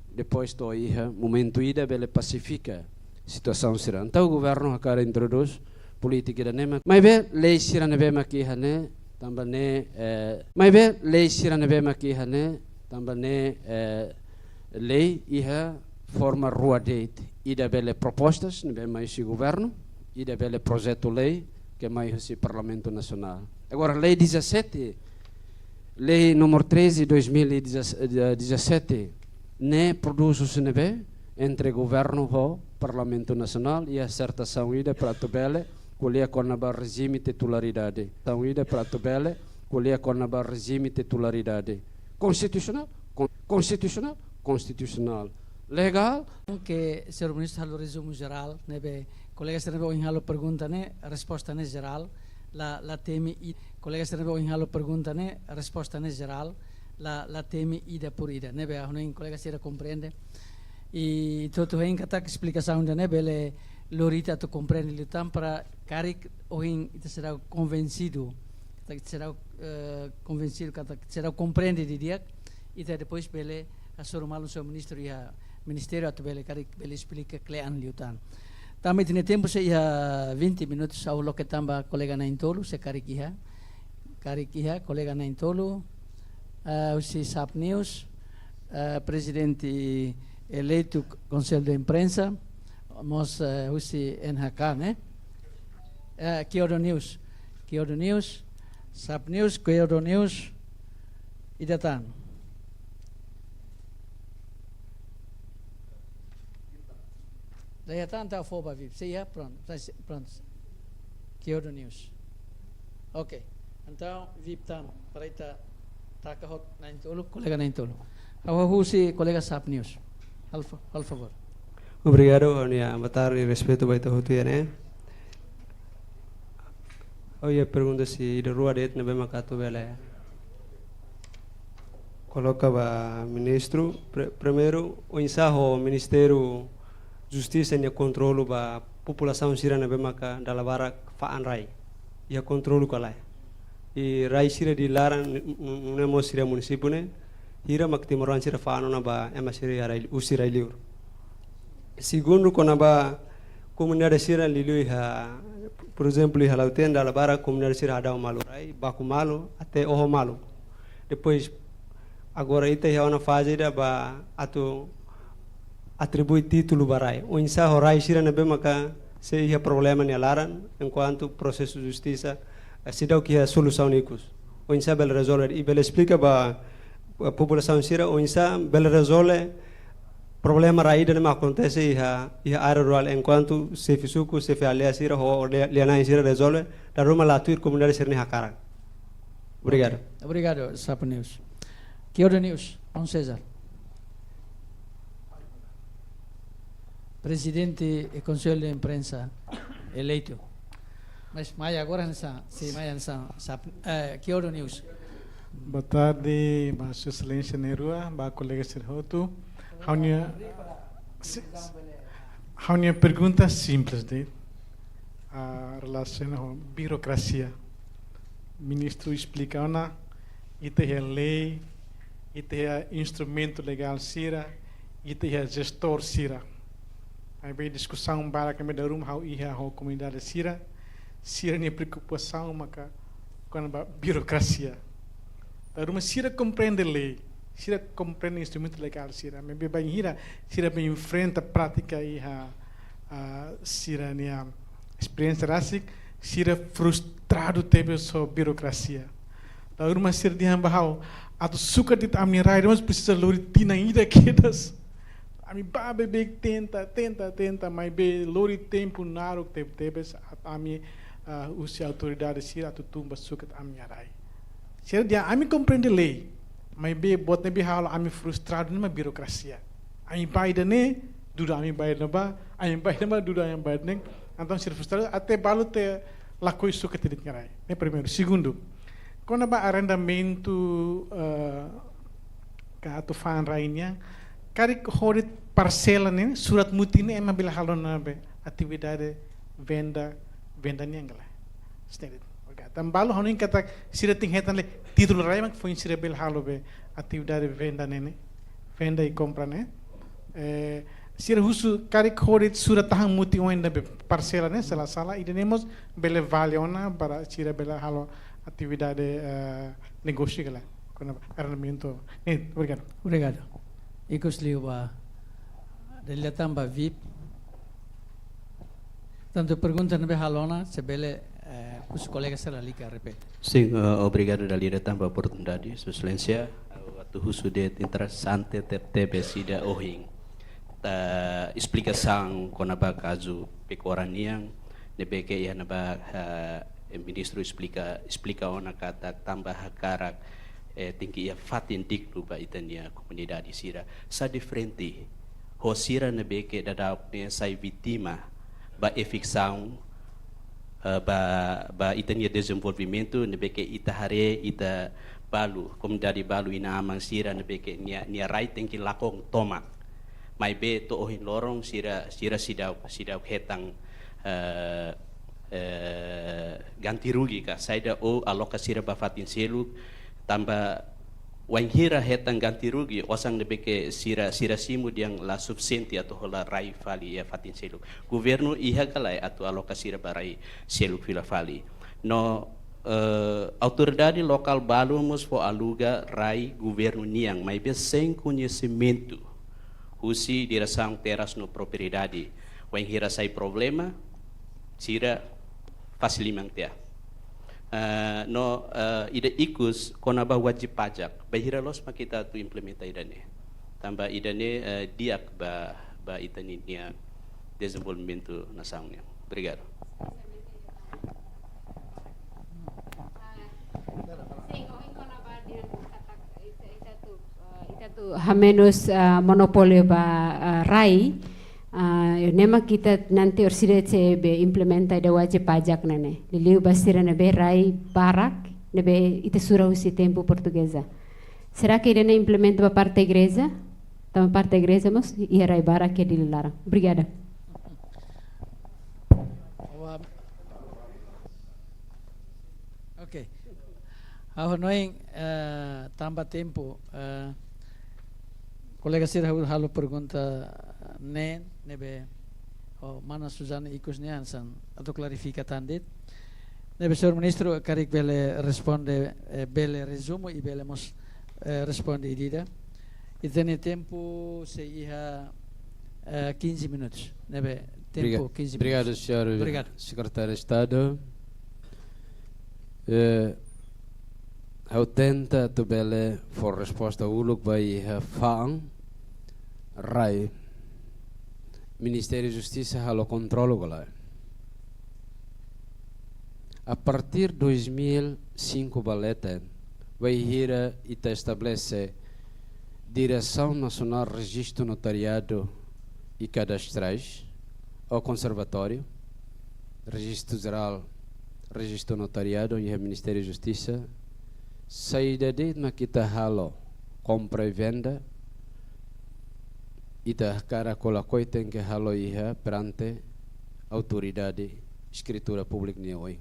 depois to'o iha momentu ida bele pasifika situasaun sira. Entaun governu hakarak introdús polítika ida-ne'e mak, maibé lei sira ne'ebé mak iha ne'e, tanba ne'e, eh, maibé lei sira ne'ebé mak iha ne'e, tanba ne'e, eh, lei iha forma rua de'it, ida bele propostas ne'ebé mai husi governu, ida bele projetu lei ke mai husi Parlamentu Nasionál. Agora, lei dezassete, lei número treze, dois mil e dezassete, ne'e prodús husi ne'ebé entre governu ho Parlamentu Nasionál, iha asertasaun ida para atu bele ko'alia kona-ba rejime titularidade. Asertasaun ida para atu bele ko'alia kona-ba rejime titularidade. Konstitusionál, kon-, konstitusionál, konstitusionál. Legál. Ke señór ministru halo rezumu jerál, ne'ebé kolega sira ne'ebé ohin halo pergunta ne'e, resposta ne'e jerál, la, la temi i-, kolega sira ne'ebé ohin halo pergunta ne'e, resposta ne'e jerál, la, la temi ida por ida, ne'ebé ha'u hanoin kolega sira komprende. I ita hotu hein katak esplikasaun ida-ne'e bele lori ita atu komprende liután para karik ohin ita seidauk konvensidu, katak ita seidauk, eh, konvensidu, katak ita seidauk komprende didi'ak, ita depois bele hasoru malu husi ministru iha ministériu atu bele karik bele esplika kle'an liután. Tanba ita-nia tempu sei iha vinte minutos, ha'u loke tan ba kolega na'in-tolu, se karik iha. Karik iha, kolega na'in-tolu, eh, husi SAP News, eh, prezidente eleitu Konsellu de Imprensa, mós, eh, husi N H K, ne'e? Eh, Kyodo News. Kyodo News, SAP News, Kyodo News, ida tan. Laiha tan, entaun fó ba VIP. Se iha, prontu. Sa-, se, prontu. Kyodo News. Ok. Entaun, VIP tan, para ita taka hotu na'in-tolu, kolega na'in-tolu. Ha'u husu kolega SAP News. Halo fa-, halo favór. Obrigadu, ha'u-nia boa tarde, respeitu ba ita hotu iha ne'e. Ha'u iha pergunta sei ida rua de'it ne'ebé mak atu bele koloka ba ministru. Pri-, primeiru, oinsá ho Ministériu Justisa nia kontrolu ba populasaun sira ne'ebé maka dala barak fa'an rai? Iha kontrolu ka lae? I rai sira di laran, n-, n-, nune'e mós sira munisípiu ne'e, hira mak timoroan sira fa'an ona ba ema sira iha rai, husi rai-liur? Segundu, kona-ba komunidade sira liuliu iha, por ezemplu, iha Lautém, dala barak komunidade sira hadau malu rai, baku malu, até oho malu. Depois, agora ita iha ona faze ida ba atu atribui títulu ba rai. Oinsá ho rai sira ne'ebé maka sei iha problema nia laran, enkuantu prosesu justisa, eh, seidauk iha solusaun ikus. Oinsá bele rezolve, i bele esplika ba, ba populasaun sira, oinsá bele rezolve problema rai ida ne'ebé akontese iha, iha área rurál, enkuantu xefe suku, xefe aldeia sira, ho, ho lia-, lia-na'in sira rezolve, dala ruma la tuir komunidade sira-nia hakarak. Obrigadu. Obrigadu, SAP News. Kyodo News, Maun César. Prezidente Konsellu de Imprensa eleitu. Mas mai agora hanesan, sei mai hanesan, SAP, eh, Kyodo News. Boa tarde, ba Sua Exelénsia na'in-rua, ba kolega sira hotu. Ha'u-nia, si-, ha'u-nia pergunta simples de'it, ah, relasiona ho birokrasia. Ministru esplika ona, ita iha lei, ita iha instrumentu legál sira, ita iha jestór sira. Maibé diskusaun barak ami dala ruma ha'u iha ho komunidade sira, sira-nia preokupasaun maka kona-ba birokrasia. Dala ruma sira komprende lei, sira komprende instrumentu legál sira. Maibé bainhira sira bele enfrenta prátika iha, ah, sira-nia esperiénsia rasik, sira frustradu tebes ho birokrasia. Dala ruma sira dehan ba ha'u, atu sukat de'it ami-nia rai, mas presiza lori tinan ida kedas. Ami bá beibeik tenta, tenta, tenta, maibé lori tempu naruk teb-, tebes atu ami, ah, husu autoridade sira atu tun ba sukat ami-nia rai. Sira dehan ami komprende lei, maibé buat ne'ebé halo ami frustradu ne'e mak birokrasia. Ami bá ida-ne'e, duda ami bá ida-ne'ebá, ami bá ida-ne'ebá, duda ami bá ida-ne'e. Entaun sira frustradu, até balu te lakohi sukat de'it nia rai. Ne'e primeiru. Segundu, kona-ba arrendamentu, eh, ka atu fa'an rai nian, karik ho de'it parsela ne'e, surat mutin ne'e ema bele halo ona be atividade venda, venda nian ka lae? Standard. Oke, tan balu ha'u hanoin katak sira tenke hetan lee títulu rai mak foin sira bele halo be atividade venda ne'e ne'e. Venda i kompra ne'e. Eh, sira husu karik ho de'it surat tahan mutin oin ida be parsela ne'e, sela sala, ida-ne'e mós bele vale ona para sira bele halo atividade, eh, negósiu ka lae. Kona-ba arrendamentu. Ne'e, obrigadu. Obrigadu. Ikus liu ba, dala ida tan ba VIP. Tantu pergunta ne'ebé halo ona, se bele, eh, husu kolega sira lalika repete. Sin, eh, obrigadu dala ida tan ba oportunidade, Sua Exelénsia. Ha'u atu husu de'it interesante teb-, tebes ida ohin. Ta esplikasaun kona-ba kazu Pekora nian, ne'ebé ke iha ne'ebá, eh, ministru esplika, esplika ona katak tanba hakarak, eh, tenke iha fatin dignu ba ita-nia komunidade sira. Sá diferente ho sira ne'ebé ke daudaun ne'e sai vítima ba eviksaun, eh, ba, ba ita-nia dezenvolvimentu, ne'ebé ke ita haree, ita balu, komunidade balu inan-aman sira ne'ebé ke nia, nia rai tenke lakon tomak. Maibé to'o ohin loron sira, sira seidauk, seidauk hetan, eh, eh, ganti rugi ka saida ou aloka sira ba fatin seluk, tanba wainhira hetan ganti rugi, osan ne'ebé ke sira, sira simu dehan la sufisiente atu hola rai fali iha fatin seluk. Governu iha ka lae atu aloka sira ba rai seluk fila fali. No, eh, autoridade lokál balu mós fó aluga rai governu nian, maibé sein koñesimentu husi diresaun terras no propriedade. Wainhira sai problema, sira fase liman tiha. Eh, no, eh, ida ikus kona-ba wajib pajak. Bainhira loos mak ita atu implementa ida-ne'e. Tanba ida-ne'e, eh, di'ak ba, ba ita-nia dezenvolvimentu nasaun nian. Obrigadu. Sin, ohin kona-ba dehan katak ita, ita atu, eh, ita atu hamenus, eh, monopóliu ba, eh, rai. Ah, ne'e mak ita nanti orsida se be implementa ida wajib pajak ne'e. Liuliu ba sira ne'ebé rai barak, ne'ebé ita sura husi tempu portugeza. Será ke ida-ne'e implementa ba parte igreja? Tanba parte igreja mós iha rai barak iha Dili laran. Obrigada. Oke. Ha'u hanoin, eh, tanba tempu, eh, kolega sira halo, halo pergunta neen, ne'ebé, oh, mana Suzana ikus nian hanesan atu klarifika tan de'it. Ne'ebé señór ministru karik bele responde, eh, bele rezumu i bele mós, eh, responde ida-idak. Ita-nia tempu sei iha, eh, quinze minutos. Ne'ebé tempu Obriga-, quinze obrigadu, minutos. Señór Obrigadu. Sekretáriu Estadu. Eh, ha'u tenta atu bele fó resposta uluk ba iha fa'an rai. Ministériu Justisa halo kontrolu ka lae. A partir dois mil e cinco ba leten, bainhira ita estabelese Diresaun Nasionál Rejistu Notariadu i Kadastrais, ou Konservatóriu, Rejistu Jerál, Rejistu Notariadu iha Ministériu Justisa, saida de'it mak ita halo, kompra i venda, ita hakarak ka lakohi tenke halo iha perante Autoridade Eskritura Públika nia oin.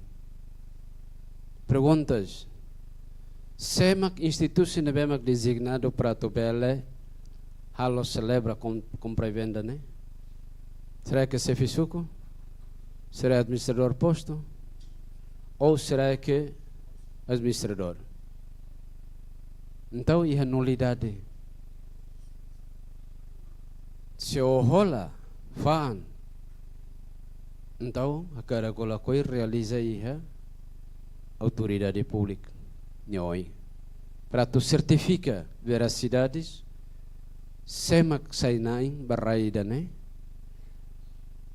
Perguntas, sé mak instituisaun ne'ebé mak dezignadu para atu bele halo selebra kom-, kompra i venda ne'e? Será ke xefe suku? Será administradór postu? Ou será ke administradór? Entaun, iha nulidade. Se ó hola fa'an, entaun, hakarak ka lakohi realiza iha Autoridade Públika nia oin. Para atu sertifika verasidade, sé mak sai na'in ba rai ida-ne'e.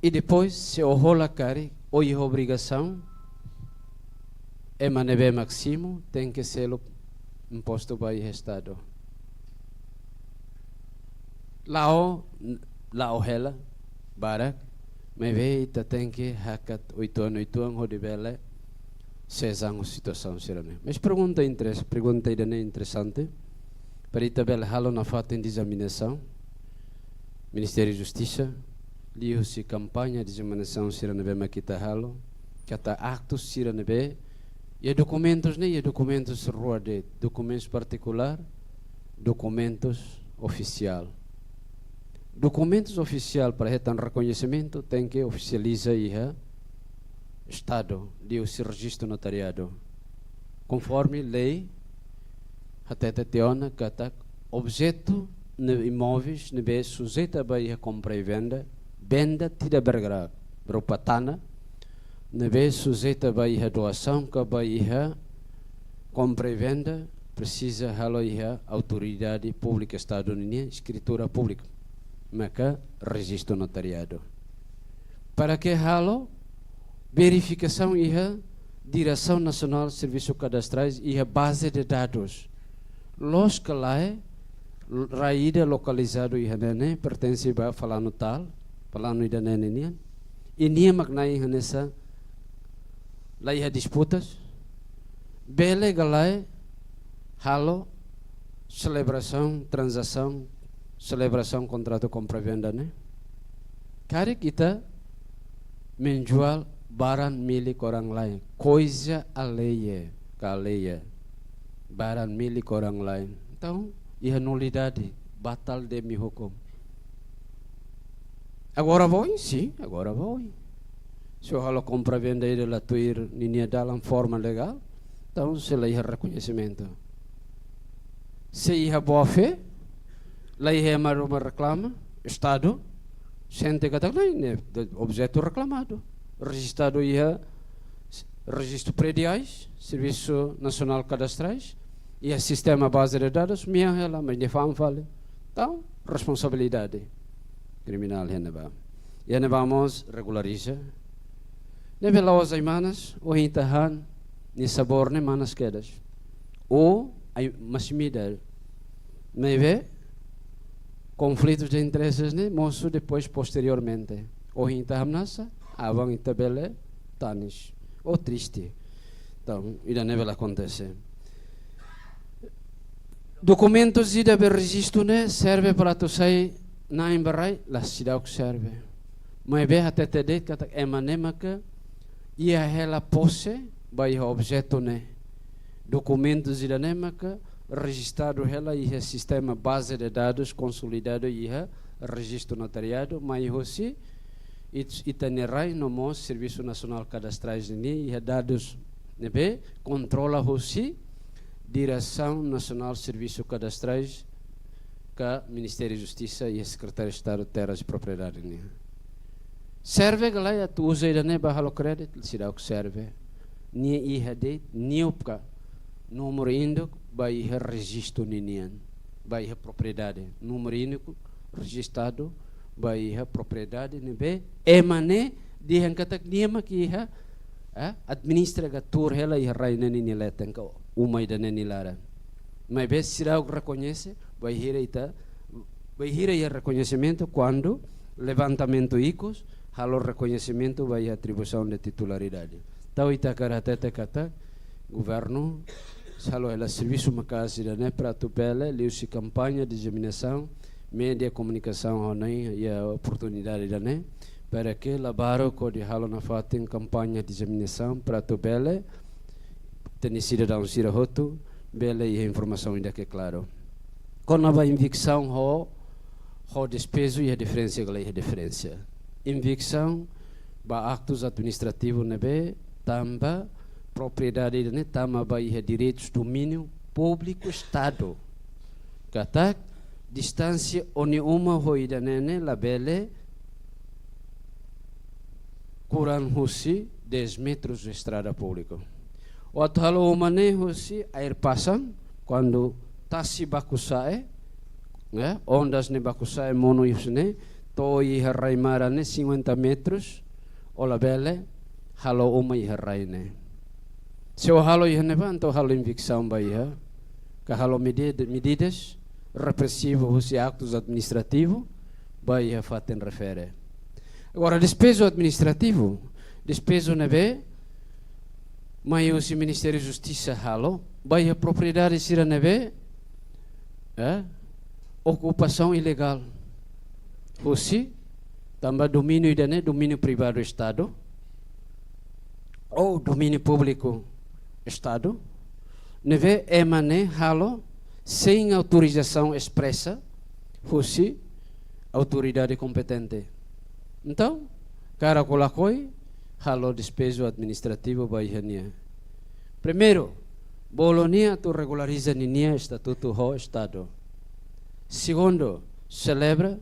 I depois, se ó hola karik, ó iha obrigasaun, ema ne'ebé mak simu, tenke selu impostu ba iha Estadu. La'o, la'o hela, barak, maibé ita tenke hakat uitoan-uitoan hodi bele sezang situasaun sira-ne'e. Mas pergunta interes-, pergunta ida-ne'e interesante, para ita bele halo nafatin dezaminasaun, Ministériu Justisa, liuhusi kampaña dezaminasaun sira ne'ebé mak ita halo, katak aktus sira ne'ebé, iha dokumentus ne'e, iha dokumentus rua de'it, dokumentus partikulár, dokumentus ofisiál. Dokumentus ofisiál para hetan rekoñesimentu tenke ofisializa iha Estadu, liuhusi rejistu notariadu. Konforme lei, hatete tiha ona katak objetu ne'e, imóveis ne'ebé sujeita ba iha kompra i venda, venda tidak bergerak, berupa tanah, ne'ebé sujeita ba iha doasaun ka ba iha kompra i venda, presiza halo iha Autoridade Públika Estadu ninia eskritura públika, maka rejistu notariadu. Para ke halo verifikasaun iha Diresaun Nasionál Servisu Kadastrais iha baze de dadus. Loos ka lae, rai ida lokalizadu iha ne'e ne'e pertense ba fulanu tal, fulanu ida-ne'e nian. I nia mak na'in hanesan la iha disputas. Bele ka lae, halo selebrasaun tranzasaun, selebrasaun kontratu kompra-venda ne'e, karik ita menjual barang milik orang lain, coisa alheia, ka alheia, barang milik orang lain. Entaun, iha nulidade, batal demi hukum. Agora bá oin, sin, agora bá oin. Se ó halo kompra-venda ida la tuir ninia dalan forma legál, entaun sei la iha rekoñesimentu. Se iha boa-fé, la iha ema ruma reklama, Estadu sente katak ne'e, ne'e objetu reklamadu, rejistadu iha Rejistu Prediais, Servisu Nasionál Kadastrais, iha sistema baze de dadus, mean hela, mas nia fa'an fali. Entaun, responsabilidade kriminál iha ne'ebá. Iha ne'ebá mós regulariza. Ne'ebé la'ós ai-manas, ohin ita han, nia sabór ne'e manas kedas. Ou ai-, masin-midar. Ne'ebé konflitu de intereses ne'e mosu depois, posteriormente. Ohin ita hamnasa, aban ita bele tanis. Ou triste. Entaun, ida-ne'e bele akontese. Dokumentus ida be rejistu ne'e serve para atu sai na'in ba rai, la, seidauk serve. Maibé hatete de'it katak ema ne'e maka iha hela pose ba iha objetu ne'e. Dokumentus ida-ne'e maka rejistadu hela iha sistema baze de dadus konsolidadu iha Rejistu Notariadu, mai husi it-, ita-nia rai no mós Servisu Nasionál Kadastrais nian, iha dadus ne'ebé kontrola husi Diresaun Nasionál Servisu Kadastrais ka Ministériu Justisa iha Sekretáriu Estadu Terras i Propriedade nian. Serve ka lae atu uza ida-ne'e ba halo kréditu, seidauk serve. Nia iha de'it, nia opka númeru induk ba iha rejistu ninian, ba iha propriedade. Númeru induk rejistadu ba iha propriedade ne'ebé ema ne'e dehan katak nia mak iha, eh, administra ka tuur hela iha rai ne'e ninia leten ka uma ida-ne'e nia laran. Maibé seidauk rekoñese, bainhira ita, bainhira iha rekoñesimentu, kuandu levantamentu ikus, halo rekoñesimentu ba iha atribuisaun de titularidade. Entaun ita hakarak hatete katak governu sei halo hela servisu maka'as ida-ne'e para atu bele, liuhusi kampaña diseminasaun, média komunikasaun, ha'u hanoin iha oportunidade ida-ne'e, para ke la baruk hodi halo nafatin kampaña diseminasaun para atu bele, ita-nia sidadaun sira hotu bele iha informasaun ida ke klaru. Kona-ba eviksaun ho, ho despeju, iha diferensa ka lae? Iha diferensa. Eviksaun ba aktus administrativu ne'ebé tanba propriedade ida-ne'e tama ba iha direitus domíniu públiku Estadu. Katak distánsia ó-nia uma ho ida-ne'e ne'e labele kurang husi dez metros de estrada públiku. Ó atu halo uma ne'e husi air pasang, kuandu tasi baku sa'e, ya, ondas ne'e baku sa'e monu husi ne'e, to'o iha rai-maran ne'e cinquenta metros, ó labele halo uma iha rai ne'e. Se ó halo iha ne'ebá, entaun halo eviksaun ba iha, ka halo medida, medidas represivu husi aktus administrativu ba iha fatin refere. Agora, despeju administrativu, despeju ne'ebé mai husi Ministériu Justisa halo ba iha propriedade sira ne'ebé, eh, okupasaun ilegál husi, tanba domíniu ida-ne'e domíniu privadu Estadu ou domíniu públiku Estadu, ne'ebé ema ne'e halo sein autorizasaun espresa husi autoridade kompetente. Entaun, hakarak ka lakohi, halo despeju administrativu ba iha nia. Primeiru, bolu nia atu regulariza ninia estatutu ho Estadu. Segundu, selebra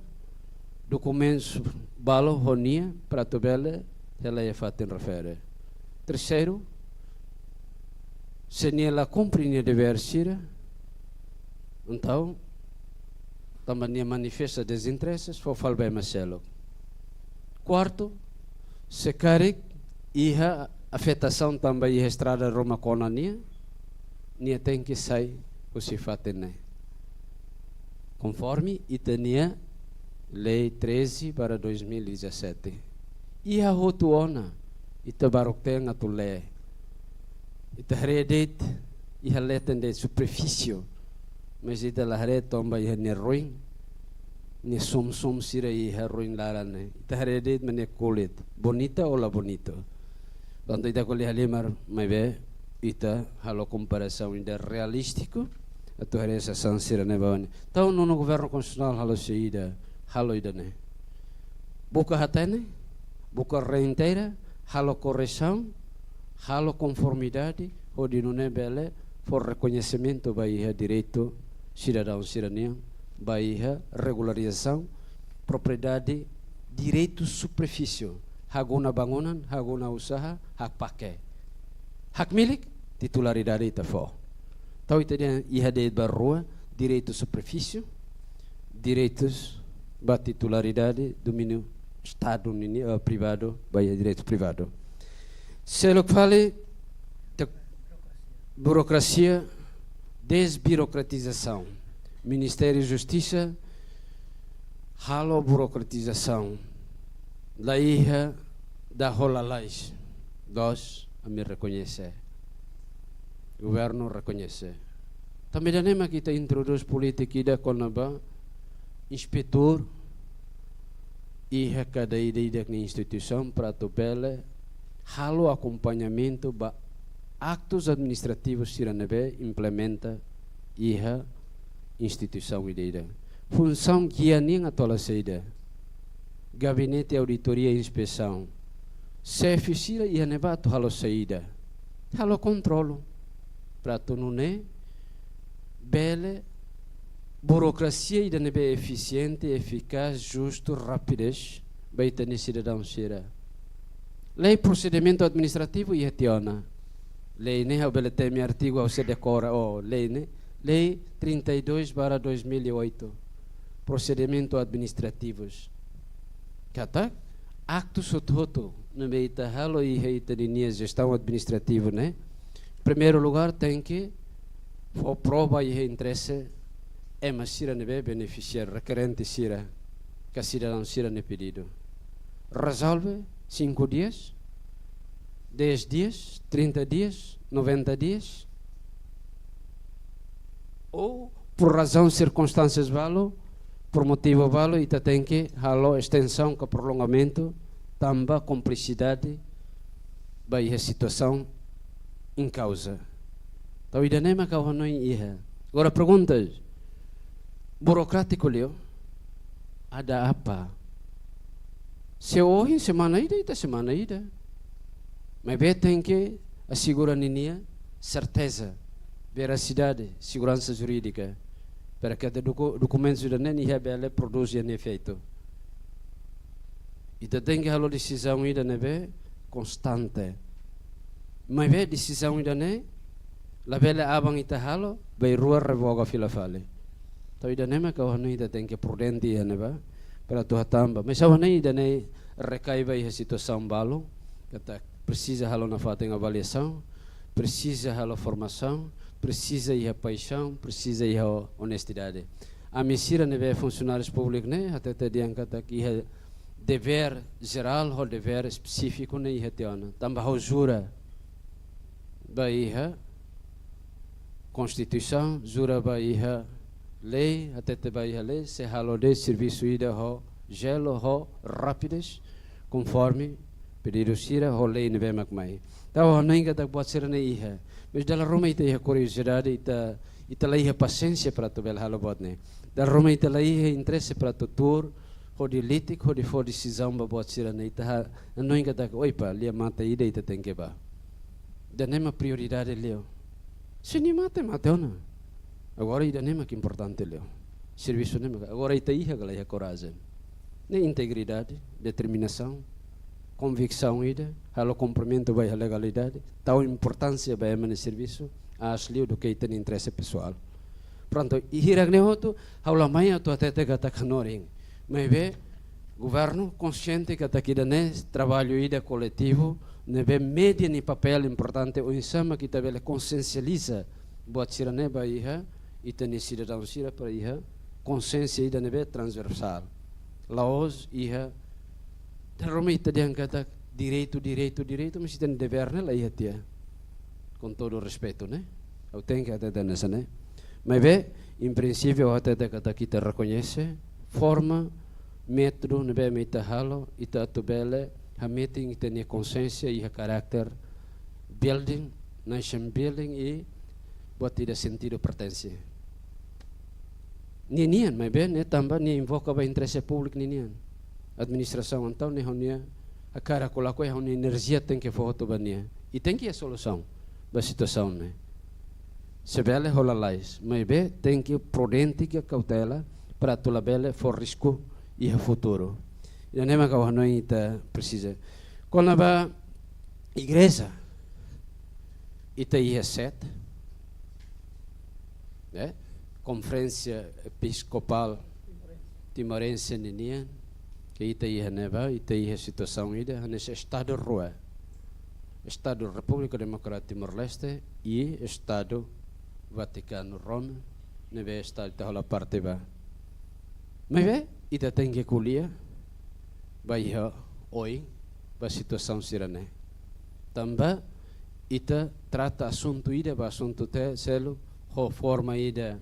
dokumentus balu ho nia para atu bele hela iha fatin refere. Terseiru, se nia la kumpre nia devér sira, entaun, tanba nia manifesta dezinterese, fó fali ba ema seluk. Kuartu, se karik iha afetasaun tanba iha estrada ruma kona nia, nia tenke sai husi fatin ne'e, konforme ita-nia Lei treze barra dois mil e dezassete. Iha hotu ona, ita baruk tenke atu lee. Ita haree de'it iha leten de'it superfísie. Mas ita la haree to'o ba iha nia ruin, nia sumsum sira iha ruin laran ne'e. Ita haree de'it mak nia kulit. Bonita ou la bonita. Portantu ita ko'alia halimar, maibé ita halo komparasaun ida realístiku, atu haree sasán sira-ne'e ba oin. Entaun, nonu governu konstitusionál halo saida, halo ida-ne'e. Buka hatene, buka reintegra, halo korresaun, halo konformidade, hodi nune'e bele fó rekoñesimentu ba iha direitu sidadaun sira-nian, ba iha regularizasaun propriedade, direitu superfísie, hak guna bangunan, hak guna usaha, hak pake. Hak milik, titularidade ita fó. Entaun ita dehan iha de'it ba rua, direitu superfísie, direitus ba titularidade, domíniu Estadu nian, eh, privadu, ba iha direitu privadu. Seluk fali, te-, burokrasia, desbirokratizasaun. Ministériu Justisa halo burokratizasaun. La iha ida hola lalais. Loos, ami rekoñese. Governu rekoñese. Tanba ida-ne'e mak ita introdús polítika ida kona-ba inspetór iha kada ida-idak nia instituisaun para atu bele halo akompañamentu ba aktus administrativus sira ne'ebé implementa iha instituisaun ida-idak. Funsaun gia nian atu halo saida? Gabinete Auditoria e Inspesaun. Xefe sira iha ne'ebá atu halo saida? Halo kontrolu. Para atu nune'e bele burokrasia ida ne'ebé efisiente, efikás, justu, rapidez ba ita-nia sidadaun sira. Lei prosedimentu administrativu iha tiha ona. Lei ne'e ha'u bele temi artigu, ha'u sei dekora, oh, lei ne'e, Lei trinta e dois barra dois mil e oito, prosedimentu administrativus. Katak, aktus hotu-hotu ne'ebé ita halo iha ita-nia jestaun administrativu ne'e, primeiru lugar tenke fó prova iha interese ema sira ne'ebé benefisiáriu, rekerente sira, ka sidadaun sira-nia pedidu. Rezolve cinco dias, dez dias, trinta dias, noventa dias, ou por razaun sirkunstánsias balu, por motivu balu, ita tenke halo estensaun ka prolongamentu, tanba kompleksidade ba iha situasaun em causa. Entaun, ida-ne'e mak ha'u hanoin iha. Agora, perguntas burokrátiku liu, ada apa? Se ohin semana ida, ita semana ida. Maibé tenke asegura ninia serteza, verasidade, seguransa jurídika. Para que doku-, dokumentu ida-ne'e nia bele prodús nia efeitu. Ita tenke halo desizaun ida ne'ebé konstante. Maibé desizaun ida-ne'e labele aban ita halo, bainrua revoga fila fali. Entaun ida-ne'e mak ha'u hanoin ita tenke prudente iha ne'ebá, para atu hatán ba. Mas ha'u hanoin ida-ne'e rekai ba iha situasaun balu, katak presiza halo nafatin avaliasaun, presiza halo formasaun, presiza iha paixaun, presiza iha onestidade. Ami sira ne'ebé funsionárius públikus ne'e, hatete dehan katak iha devér jerál ho devér espesífiku ne'e iha tiha ona. Tanba ha'u jura ba iha Konstituisaun, jura ba iha lei, hatete ba iha lei, sei halo de'it servisu ida ho zelu, ho rapidez, konforme pedidu sira ho lei ne'ebé mak mai. Entaun, ha'u hanoin katak buat sira-ne'e iha. Mas dala ruma ita iha kuriozidade, ita, ita la iha pasiénsia para atu bele halo buat ne'e. Dala ruma ita la iha interese para atu tuur, hodi litik, hodi fó desizaun ba buat sira-ne'e. Ita ha-, hanoin katak, oi pá, lia mate ida ita tenke bá. Ida-ne'e mak prioridade liu. Se nia mate, mate ona. Agora ida-ne'e mak importante liu. Servisu ne'e mak. Agora ita iha ka la iha korajen. Ne'e integridade, determinasaun, konviksaun ida, halo kumprimentu ba iha legalidade, tau importánsia ba ema nia servisu, aas liu duké ita-nia interese pesoál. Prontu, i hirak-ne'e hotu, ha'u la mai atu hatete katak hanorin. Maibé, governu konsiente katak ida-ne'e traballu ida koletivu, ne'ebé média nia papél importante, oinsá mak ita bele konsiensializa buat sira-ne'e ba iha ita-nia sidadaun sira para iha konsiénsia ida ne'ebé transversál. La'ós iha, dala ruma ita dehan katak direitu, direitu, direitu, mas ita-nia devér ne'e la iha tiha. Com todo respeito, ne'e? Ha'u tenke hatete hanesan ne'e. Maibé, em princípio, ha'u hatete katak ita rekoñese forma, métodu ne'ebé mak ita halo, ita atu bele hametin ita-nia konsiénsia iha karáter building, nation building i buat ida sentidu pertense. Ninian, maibé ne'e tanba nia invoka ba interese públiku ninian. Administrasaun entaun ne'e ha'u-nia hakarak, ha'u lakohi ha'u-nia enerjia tenke fó hotu ba nia. I tenke iha solusaun ba situasaun ne'e. Se bele ho lalais, maibé tenke prudente ka kautela para atu labele fó risku iha futuru. Ida-ne'e mak ha'u hanoin ita presiza. Kona-ba igreja, ita iha set, ne'e? Konferénsia Episkopál Timorense ninian, ke ita iha ne'ebá, ita iha situasaun ida, hanesan estadu rua. Estadu Repúblika Demokrátika Timor-Leste i Estadu Vatikanu Roma, ne'ebé estadu ita hola parte ba. Maibé, ita tenke ko'alia ba iha oin, ba situasaun sira-ne'e. Tanba ita trata asuntu ida ba asuntu te-, seluk, ho forma ida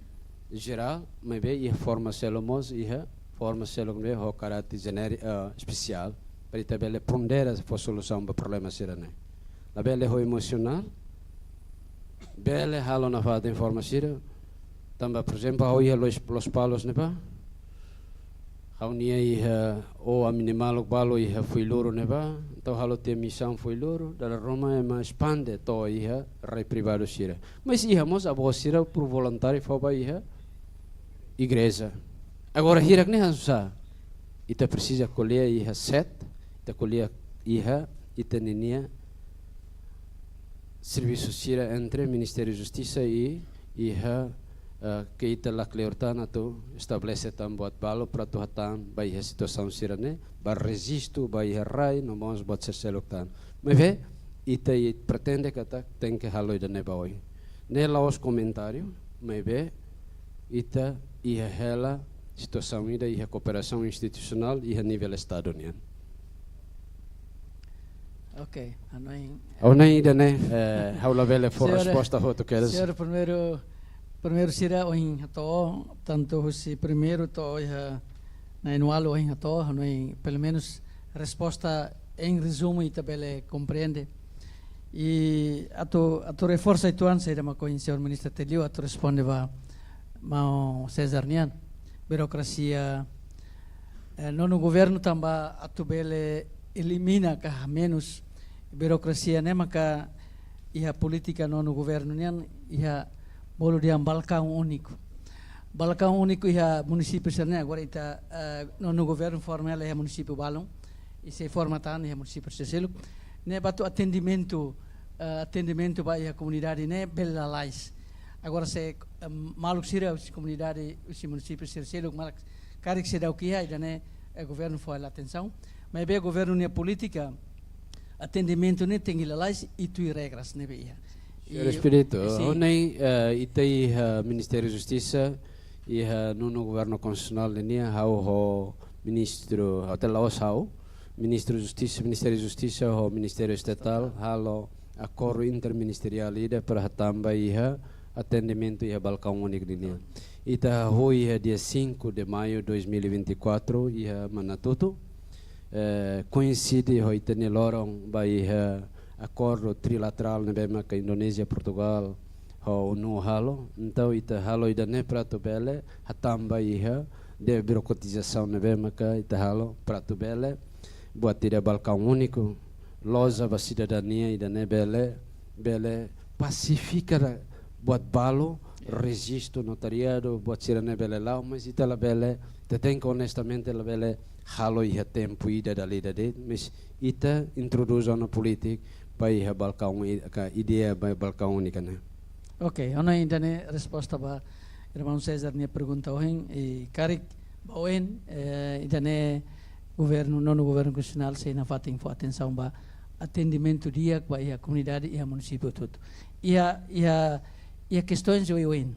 jerál, maibé iha forma seluk mós, iha forma seluk ne'e ho karáter jenériku, eh, espesiál, para ita bele pondera fó solusaun ba problema sira-ne'e. Labele ho emosionál, bele halo nafatin forma sira, tanba, por ezemplu, ha'u iha Los, Lospalos ne'ebá, ha'u-nia iha, ou ami-nia maluk balu iha Fuiloro ne'ebá, entaun halo tiha misaun Fuiloro, dala ruma ema espande to'o iha rai privadu sira. Mas iha mós avó sira por voluntáriu fó ba iha igreja. Agora hirak ne'e hanesan sá? Ita presiza ko'alia iha set, ita ko'alia iha ita ninia servisu sira entre Ministériu Justisa i iha, eh, ke ita la kleur tan atu estabelese tan buat balu para atu hatán ba iha situasaun sira-ne'e, ba rejistu, ba iha rai, no mós buat sira seluk tan. Maibé, ita i pretende katak tenke halo ida-ne'e ba oin. Ne'e la'ós komentáriu, maibé, ita iha hela situasaun ida iha kooperasaun institusionál iha nivel estadu nian. Ok, ha'u hanoin. Ha'u hanoin ida-ne'e, eh, ha'u labele fó Señor, resposta hotu kedas. Señor, primeiru, primeiru sira ohin hato'o, tantu husi primeiru to'o iha na'in-ualu ohin hato'o, ha'u hanoin, pelumenus resposta em resumo ita bele komprende. I atu, atu reforsa uitoan saida mak ohin Señor Ministru tau liu atu responde ba maun César nian. Birokrasia, eh, nonu governu tanba atu bele elimina ka menus birokrasia ne'e maka iha polítika nonu governu nian iha bolu dehan balkaun úniku. Balkaun úniku iha munisípiu sira-ne'e agora ita, eh, nonu governu forma hela iha munisípiu balun, i sei forma tan iha munisípiu sira seluk. Ne'e ba atu atendimentu, eh, atendimentu ba iha komunidade ne'e bele lalais. Agora se, eh, maluk sira husi komunidade, husi munisípiu sira seluk, maluk karik seidauk iha, ida-ne'e, eh, governu fó hela atensaun. Maibé governu nia polítika atendimentu ne'e tenke lalais i tuir regras ne'ebé iha. Señor I, Espírito, i sin. Ohin, eh, ita iha Ministériu Justisa, iha nonu governu konstitusionál nian, ha'u ho ministru, ha'u tau la'ós ha'u, Ministru Justisa, Ministériu Justisa ho Ministériu Estatál halo akordu interministeriál ida para hatán ba iha atendimentu iha balkaun úniku nian. Ita hahú iha dia cinco de maio dois mil e vinte e quatro iha Manatuto, eh, koinside ho ita-nia loron ba iha akordu trilaterál ne'ebé maka Indonézia, Portugál ho ONU halo. Entaun ita halo ida-ne'e para atu bele hatán ba iha debirokratizasaun ne'ebé maka ita halo para atu bele buat ida balkaun úniku, loja ba sidadania ida-ne'e bele, bele pasifika buat balu, rejistu, notariadu, buat sira-ne'e bele la'o, mas ita labele, ita tenke onestamente labele halo iha tempu ida dala ida de'it, mas ita introdús ona polítika ba iha balkaun i-, ka ideia ba balkaun úniku ne'e. Ok, ha'u hanoin ida-ne'e resposta ba irmaun César nia pergunta ohin, i karik ba oin, eh, ida-ne'e governu, nonu governu konstitusionál sei nafatin fó atensaun ba atendimentu di'ak ba iha komunidade iha munisípiu hotu-hotu. Iha, iha, iha kestaun oioin.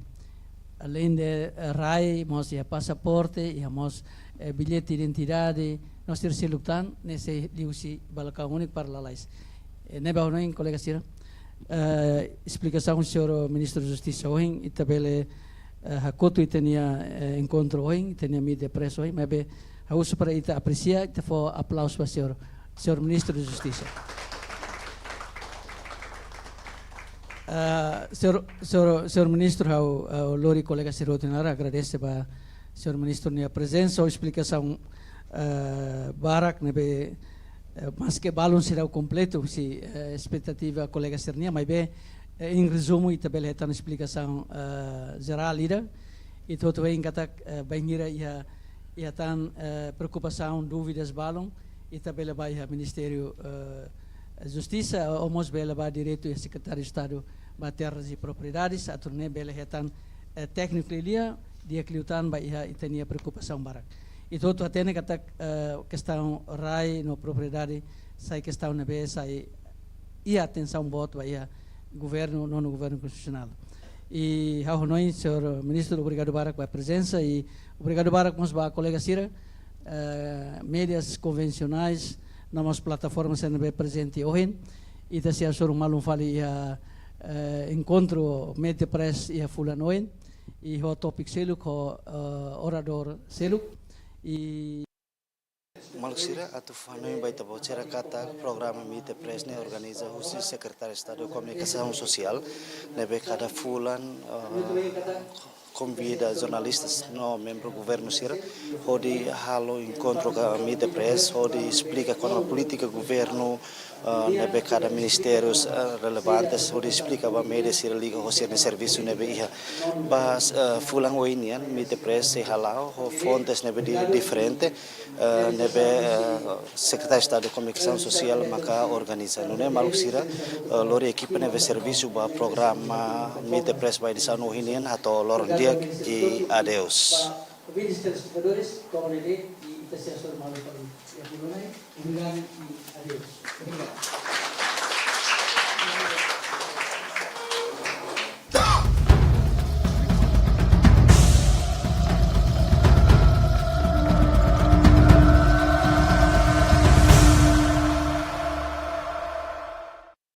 Aleinde, eh, rai, mós iha pasaporte, iha mós, eh, billete identidade, no sira seluk tan, ne'e sei liuhusi balkaun úniku para lalais. Eh, ne'ebé ha'u hanoin kolega sira. Eh, esplikasaun señór Ministru Justisa ohin, ita bele, eh, hakotu ita-nia, eh, enkontru ohin, ita-nia meet the press ohin, maibé ha'u husu para ita apresia, ita fó aplauzu ba señór, señór Ministru Justisa. Ah, señór, señór, señór Ministru, ha'u, ha'u lori kolega sira hotu naran, agradese ba señór Ministru nia prezensa, ho esplikasaun, eh, barak ne'ebé, eh, maske balun seidauk kompletu husi, eh, espetativa kolega sira-nian, maibé, eh, em resumo, ita bele hetan esplikasaun, eh, jerál ida. Ita hotu hein katak, eh, bainhira iha, iha tan, eh, preokupasaun, dúvidas balun, ita bele bá iha Ministériu, eh, Justisa, ou mós bele bá diretu iha Sekretáriu Estadu ba Terras e Propriedades, atu nune'e bele hetan, eh, tékniku liuliu, di'ak liután ba iha ita-nia preokupasaun barak. Ita hotu hatene katak, eh, kestaun rai no propriedade sai kestaun ne'ebé sai iha atensaun boot ba iha governu, nonu governu konstitusionál. I ha'u hanoin, señór Ministru, obrigadu barak ba prezensa i obrigadu barak mós ba kolega sira, eh, médias konvensionais, no mós plataforma sira ne'ebé prezente ohin. Ita sei hasoru malu fali iha, eh, enkontru meet the press iha fulan oin. I ho tópiku seluk, ho, eh, oradór seluk. I maluk sira, atu fó hanoin ba ita-boot sira katak programa Meet the Press ne'e organiza husi Sekretáriu Estadu Komunikasaun Sosiál, ne'ebé kada fulan, eh, konvida jornalista no membru governu sira hodi halo enkontru ka Meet the Press, hodi esplika kona-ba polítika governu, eh, ne'ebé kada ministériu, eh, relevante, hodi esplika ba média sira liga ho sira-nia servisu ne'ebé iha. Ba, eh, fulan oin nian, Meet the Press sei hala'o ho fontes ne'ebé di-, diferente, eh, ne'ebé, eh, Sekretáriu Estadu Komunikasaun Sosiál maka organiza. Nune'e maluk sira, eh, lori ekipa ne'ebé servisu ba programa Meet the Press ba edisaun ohin nian, hato'o loron di'ak i adeus. Ouvintes telespectadores, kau nede i ita sei hasoru malu fali iha fulan oin. Obrigadu i adeus. Obrigadu.